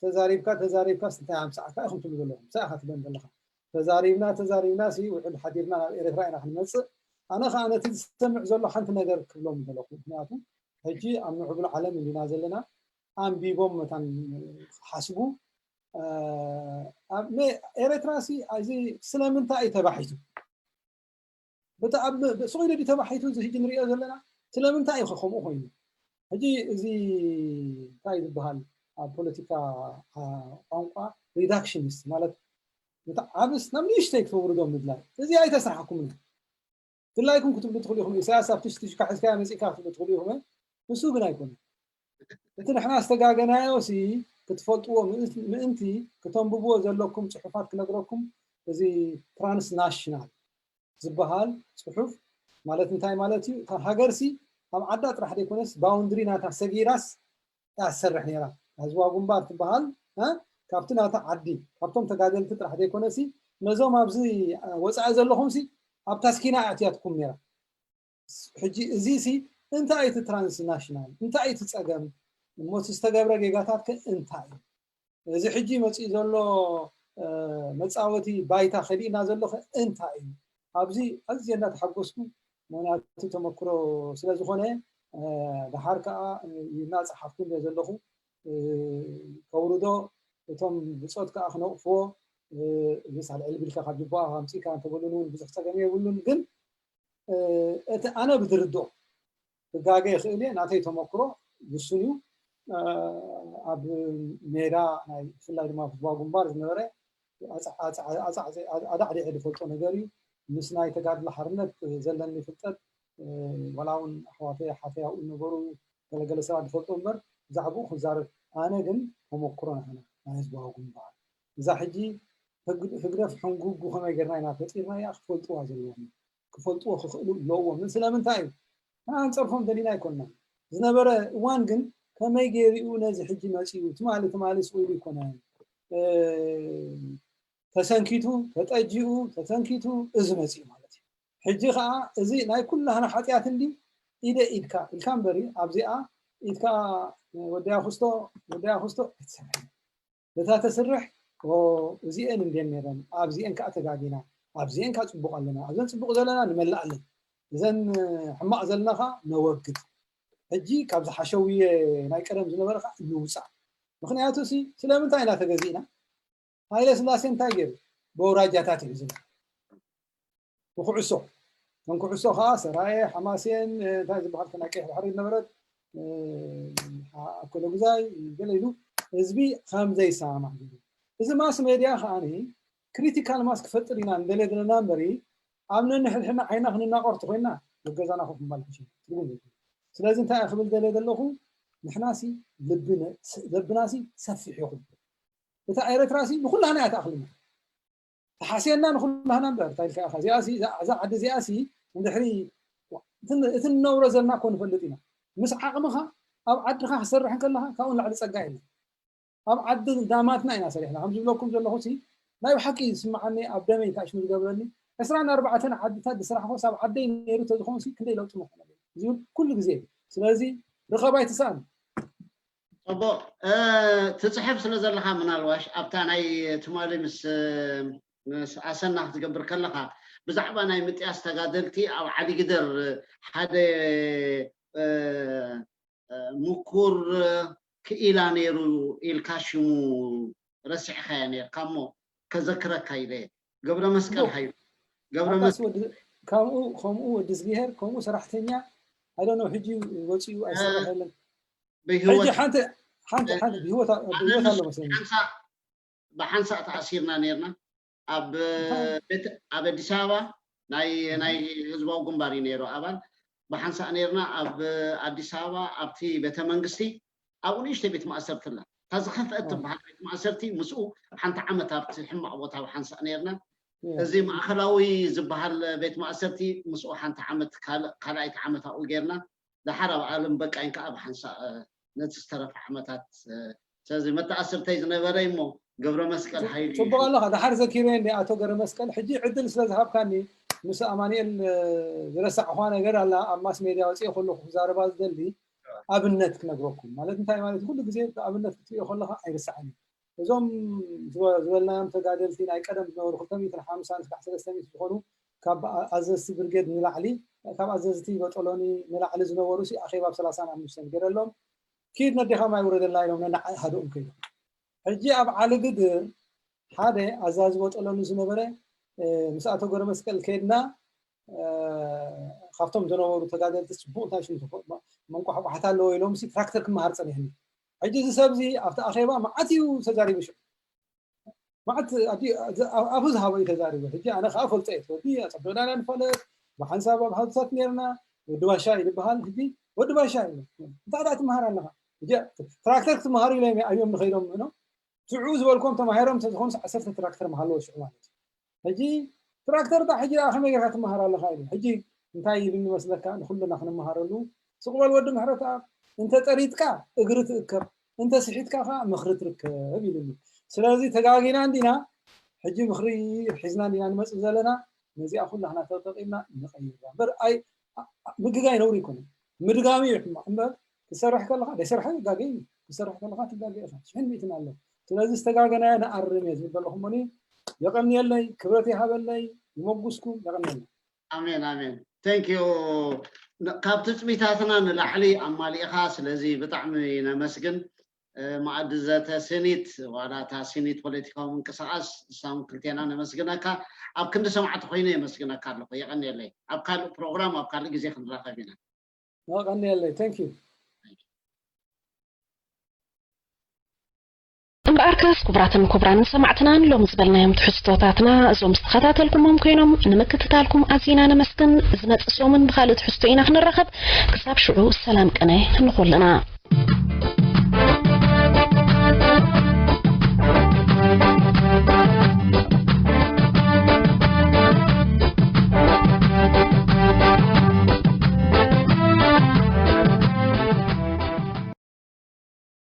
ተዛሪብካ ተዛሪብካ እንታይ ኣምፃዕካ ኢኹም ትብሉ ዘለኹም እንታይ ኢኻ ትብለን ዘለኻ ተዛሪብና ተዛሪብና ሲ ውዕል ሓዲርና ናብ ኤርትራ ኢና ክንመፅእ ኣነ ከዓ ነቲ ዝሰምዕ ዘሎ ሓንቲ ነገር ክብሎም ዘለኹ ምክንያቱ ሕጂ ኣብ ምዕቡል ዓለም እንዲና ዘለና ኣንቢቦም መታን ክሓስቡ ኣብ ኤርትራ ሲ እዚ ስለምንታይ እዩ ተባሒቱ ብጣዕሚ ስቕ ኢሉ ድዩ ተባሒቱ እዚ ሕጂ ንሪኦ ዘለና ስለምንታይ እዩ ከምኡ ኮይኑ ሕጂ እዚ እንታይ ዝበሃል ኣብ ፖለቲካ ቋንቋ reductionist ማለት ብጣዕሚ ናብ ንእሽተይ ክተውርዶ ምድላይ እዚ ኣይተስራሕኩምን ድላይኩም ክትብሉ ትኽእሉ ኢኹም ኢሳያስ ኣብቲ ሽትሽካ ሒዝካዮ መፂእካ ክትብሉ ትኽእሉ ኢኹም ንሱ ግን ኣይኮነን እቲ ንሕና ዝተጋገናዮ ሲ ክትፈልጥዎ ምእንቲ ክተንብብዎ ዘለኩም ፅሑፋት ክነግረኩም እዚ transnational ዝበሃል ፅሑፍ ማለት እንታይ ማለት እዩ እታ ሃገር ሲ ኣብ ዓዳ ጥራሕ ዘይኮነስ boundary ናታ ሰጊራስ እያ ትሰርሕ ነይራ ህዝባዊ ግንባር ትበሃል ካብቲ ናታ ዓዲ ካብቶም ተጋደልቲ ጥራሕ ዘይኮነ ሲ ነዞም ኣብዚ ወፃኢ ዘለኹም ሲ ኣብ ታስኪና ኣእትያትኩም ነይራ ሕጂ እዚ ሲ እንታይ እቲ transnational እንታይ እቲ ፀገም እሞ እቲ ዝተገብረ ጌጋታት ከ እንታይ እዩ እዚ ሕጂ መፂኡ ዘሎ መፃወቲ ባይታ ከሊእና ዘሎ ከ እንታይ እዩ ኣብዚ ኣዝየ እናተሓጎስኩ ምክንያቱ ተመክሮ ስለዝኾነ ደሓር ከዓ እናፀሓፍኩ እንደ ዘለኹ ከውርዶ እቶም ብፆት ከዓ ክነቕፍዎ እዚ ሳልዕል ቢልካ ካብ ጅቦኣ ኣምፂእካ እንተበሉን እውን ብዙሕ ፀገም የብሉን ግን እቲ ኣነ ብዝርድኦ ክጋገ ይኽእል እየ ናተይ ተመክሮ ውሱን እዩ ኣብ ሜዳ ናይ ብፍላይ ድማ ህዝባዊ ግንባር ዝነበረ ኣዳዕዲዐ ዝፈልጦ ነገር እዩ ምስ ናይ ተጋድሎ ሓርነት ዘለኒ ፍልጠት ዋላ እውን ኣሕዋተይ ሓተይ ኣብኡ ዝነበሩ ገለገለ ሰባት ዝፈልጦ እምበር ብዛዕባኡ ክዛረብ ኣነ ግን ተመክሮ ናህና ናይ ህዝባዊ ግንባር እዛ ሕጂ ህግደፍ ሕንጉጉ ከመይ ጌርና ኢና ፈጢርናያ ክፈልጥዋ ዘለዎም ክፈልጥዎ ክኽእሉ ኣለዎም ስለምንታይ እዩ ኣንፀርፎም ደሊና ኣይኮንና ዝነበረ እዋን ግን ከመይ ገይርኡ ነዚ ሕጂ መፂኡ ትማሊ ትማሊ ስኢሉ ይኮነ ተሰንኪቱ ተጠጂኡ ተተንኪቱ እዚ መፂኡ ማለት እዩ ሕጂ ከዓ እዚ ናይ ኩላህና ሓጢኣት እንዲ ኢደ ኢድካ ኢልካ እምበሪ ኣብዚኣ ኢድካ ወደያ ክስቶ ወደያ ክስቶ ኣይትሰርሐን እታ ተስርሕ እዚአን እንድየን ነይረን ኣብዚአን ከዓ ተጋጊና ኣብዚአን ከዓ ፅቡቅ ኣለና ኣብዘን ፅቡቅ ዘለና ንመላእ ኣለን እዘን ሕማቅ ዘለና ከዓ ነወግድ ሕጂ ካብ ዝሓሸውየ ናይ ቀደም ዝነበረ ከዓ ንውፃእ ምክንያቱ ሲ ስለምንታይ ኢና ተገዚእና ሃይለ ስላሴ እንታይ ገይሩ በውራጃታት እዩ ዝና ብኩዕሶ ከም ኩዕሶ ከዓ ሰራየ ሓማሴን እንታይ ዝበሃል ናይ ቀይሕ ባሕሪ ዝነበረት ኣኮለጉዛይ ገለ ኢሉ ህዝቢ ከም ዘይሰማማዕ ገይሩ እዚ ማስ ሜድያ ከዓ ክሪቲካል ማስ ክፈጥር ኢና ንደልየ ዘለና እምበሪ ኣብ ነንሕድሕድና ዓይና ክንናቆር ተኮይና ኣብ ገዛና ኮፍ ምባል ሕሽ ትርጉም ዘይብሉ ስለዚ እንታይ እየ ክብል ደልየ ዘለኹ ንሕናሲ ልብናሲ ሰፊሕ ይኹን እታ ኤረትራሲ ንኩላህና እያ ትኣኽልና ተሓስየና ንኩላህና እምበር እንታይ ኢልካ ኢኻ እዚኣሲ እዛ ዓዲ እዚኣሲ እንድሕሪ እቲ ንነብሮ ዘለና እኮ ንፈልጥ ኢና ምስ ዓቕምኻ ኣብ ዓድኻ ክሰርሕ እንከለኻ ካብኡ ንላዕሊ ጸጋ የለን ኣብ ዓዲ ዳማትና ኢና ሰሪሕና ከም ዝብለኩም ዘለኹ ሲ ናይ ብሓቂ ዝስምዓኒ ኣብ ደመይ ታሽሙ ዝገብረኒ ዕስራን ኣርባዕተን ዓድታት ዝስራሕኮስ ኣብ ዓደይ ነይሩ ተዝኾን ሲ ክንደይ ለውጢ ምኾነ ዝብል ኩሉ ግዜ እዩ ስለዚ ርኸባ ኣይትስኣን ኣቦ፣ እ፣ ትጽሕፍ ስለ ዘለኻ፣ ምናልባሽ ኣብታ ናይ ትማሊ ምስ፣ ምስ ኣሰና ክትገብር ከለኻ፣ ብዛዕባ ናይ ምጥያስ ተጋደልቲ ኣብ ዓሊግደር ሓደ፣ እ፣ እ፣ ምኩር ክኢላ ነይሩ ኢልካ ሽሙ ረሲዕካዮ ነይርካ እሞ ከዘክረካ ኢለ እየ። ገብረ መስቀል እሞ ሓይሉ፣ ገብረ ኣባስ መስቀል ወዲ፣ ከምኡ፣ ከምኡ ወዲ ዝግሄር፣ ከምኡ ሰራሕተኛ፣ I don't know፣ ሕጂ ወፂኡ እ፣ ኣይሰራሕለን። ብህይወት ሕጂ ሓንቲ፣ ሓንቲ፣ እ፣ ሓንቲ ብህይወት፣ ኣነ ብህይወት ኣሎ ንሱ መሰለኝ። ሓንሳእ፣ ብሓንሳእ ተኣሲርና ነይርና። ኣብ እንታይ? ቤት፣ ኣብ ኣዲስ ኣበባ ናይ፣ ናይ ህዝባዊ ግንባር እዩ ነይሩ ኣባል። ብሓንሳእ ነይርና ኣብ ኣዲስ ኣበባ፣ ኣብቲ ቤተ መንግስቲ፣ ኣብኡ ንእሽተይ ቤት ማእሰርቲ ኣላ። እታ ዝኸፍአት ኣዎ። ትበሃል ቤት ማእሰርቲ፣ ምስኡ ሓንቲ ዓመት ኣብቲ ሕማቕ ቦታ ብሓንሳእ ነይርና። እያ። እዚ ማእከላዊ ዝበሃል ቤት ማእሰርቲ፣ ምስኡ ሓንቲ ዓመት፣ ካልእ፣ ካልኣይቲ ዓመት ኣብኡ ጌርና። ደሓር ኣብ ኣለም በቃኝ ከኣ ብሓንሳእ፣ እ፣ ነቲ ዝተረፈ ዓመታት፣ እ፣ ስለዚ መተኣስርተይ ዝነበረ እሞ ገብረ መስቀል ጽ-፣ ሓይሉ እዩ። ጽቡቕ ኣለኻ። ደሓር ዘኪረዮ እንደ ኣቶ ገብረ መስቀል። ሕጂ ዕድል ስለ ዝሃብካኒ፣ ምስ ኣማኑኤል፣ እ፣ ዝረሳዕኹዋ ነገር ኣላ፣ ኣብ ማስ ሜድያ ወጺኤ ከለኹ ክዛረባ ዝደሊ ኣብነት ክነግረኩም። ማለት እንታይ ማለት፣ ኩሉ ግዜ ብኣብነት ክትሪኦ ከለኻ ኣይርስዓን እዩ። እዞም ዝወ-፣ ዝበልናዮም ተጋደልቲ፣ ናይ ቀደም ዝነበሩ ክልተ ሚእትን ሓምሳን እስካዕ ሰለስተ ሚእቲ ዝኾኑ፣ ካብ ኣ-፣ ኣዘዝቲ ብርጌድ ንላዕሊ፣ ካብ ኣዘዝቲ በጠሎኒ ንላዕሊ ዝነበሩ ሲ ኣኼባ ኣብ ሰላሳን ሓሙሽተን ገይረሎም፣ ኪድ ነዴኻ ማይ ውረደላ ኢሎም ነናዕ ሃድኦም ከይዶም። ሕጂ ኣብ ዓሊ ግድር ሓደ ኣዛዚ በጠሎኒ ዝነበረ፣ እ፣ ምስ ኣቶ ገብረ መስቀል ከይድና፣ እ፣ ካብቶም ዝነበሩ ተጋደልቲ ጽቡቕ እንታይ ሽሙ ተፈ-፣ መ-፣ መንቋሕቋሕታ ኣለዎ ኢሎም ሲ ትራክተር ክመሃር ጸኒሕኒ። ሕጂ እዚ ሰብ እዚ ኣብቲ ኣኼባ መዓት እዩ ተዛሪቡ ሽዑ። መዓት ኣዲ-፣ ኣብ፣ ኣብ ዝሃቦ እዩ ተዛሪቡ። ሕጂ ኣነ ከኣ ፈልጦ እየ። እቲ ወዲ ኣጸቢቕና ኢና ንፈልጥ። ብሓንሳብ ኣብ ሃብትታት ነይርና። ወዲ ባሻ እዩ ዝበሃል። ሕጂ ወዲ ባሻ እዩ። እንታይ ደኣ ትመሃር ኣለኻ? ሕጂ ትራክተር ክትመሃሩ ኢሎም እዮም ንኸይዶም ምእኖ። ሽዑ ዝበልኩም ተማሂሮም እንተዝኾኑስ ዓሰርተ ትራክተር ምሃለዎ ሽዑ ማለት እዩ። ሕጂ ትራክተር ዳ ሕጂ ደኣ ከመይ ጌርካ ትመሃር ኣለኻ ኢሉ። ሕጂ እንታይ ኢሉኒ መስለካ? ንኹልና ክንመሃረሉ። ስቕ በል ወዲ ምሕረተኣብ፣ እንተ ጠሪጥካ እግሪ ትእከብ፣ እንተ ስሒትካ ኸኣ ምኽሪ ትርከብ ኢሉኒ። ስለዚ ተጋጊና እንዲና? ሕጂ ምኽሪ ሒዝና እንዲና ንመጽእ ዘለና? ነዚኣ ኩላህና ተጠቒምና ንቐይራ። እምበር ኣይ፣ ኣ-፣ ኣ-፣ ምግጋይ ነውሪ ኣይኮነን። ምድጋም እዩ ሕማቕ እምበር፣ ክትሰርሕ ከለኻ፣ ዘይሰርሐ ይጋገ እዩ። ክትሰርሕ ከለኻ ትጋገ ኢኻ። ሽሕን ሚእትን ኣሎ። ስለዚ ዝተጋገናዮ ንኣርም እየ ዝብል ዘለኹ እሞኒ፣ የቐንየለይ፣ ክብረት ይሃበለይ፣ ይመጉስኩም፣ የቐንየለይ። ኣሜን፣ ኣሜን። Thank you። ን-፣ ካብ ትጽቢታትና ንላዕሊ ኣማሊእኻ፣ ስለዚ ብጣዕሚ ነመስግን። እ፣ መኣዲ ዘተ ስኒት፣ ዋላ እታ ስኒት ፖለቲካዊ ምንቅስቓስ፣ ንሳም ክልቴና ነመስግነካ። ኣብ ክንዲ ሰማዕቲ ኮይነ የመስግነካ ኣለኹ። የቐንየለይ። ኣብ ካልእ ፕሮግራም፣ ኣብ ካልእ ግዜ ክንራኸብ ኢና። የቐንየለይ። Thank you። እምበኣርከስ ክቡራትን ክቡራንን ሰማዕትናን፣ ሎም ዝበልናዮም ትሕዝቶታትና እዞም ዝተኸታተልኩሞም ኮይኖም፣ ንምክትታልኩም ኣዚና ነመስግን። ዝመጽእ ሰሙን ብኻልእ ትሕዝቶ ኢና ክንራኸብ። ክሳብ ሽዑ ሰላም ቅነ ንኹልና።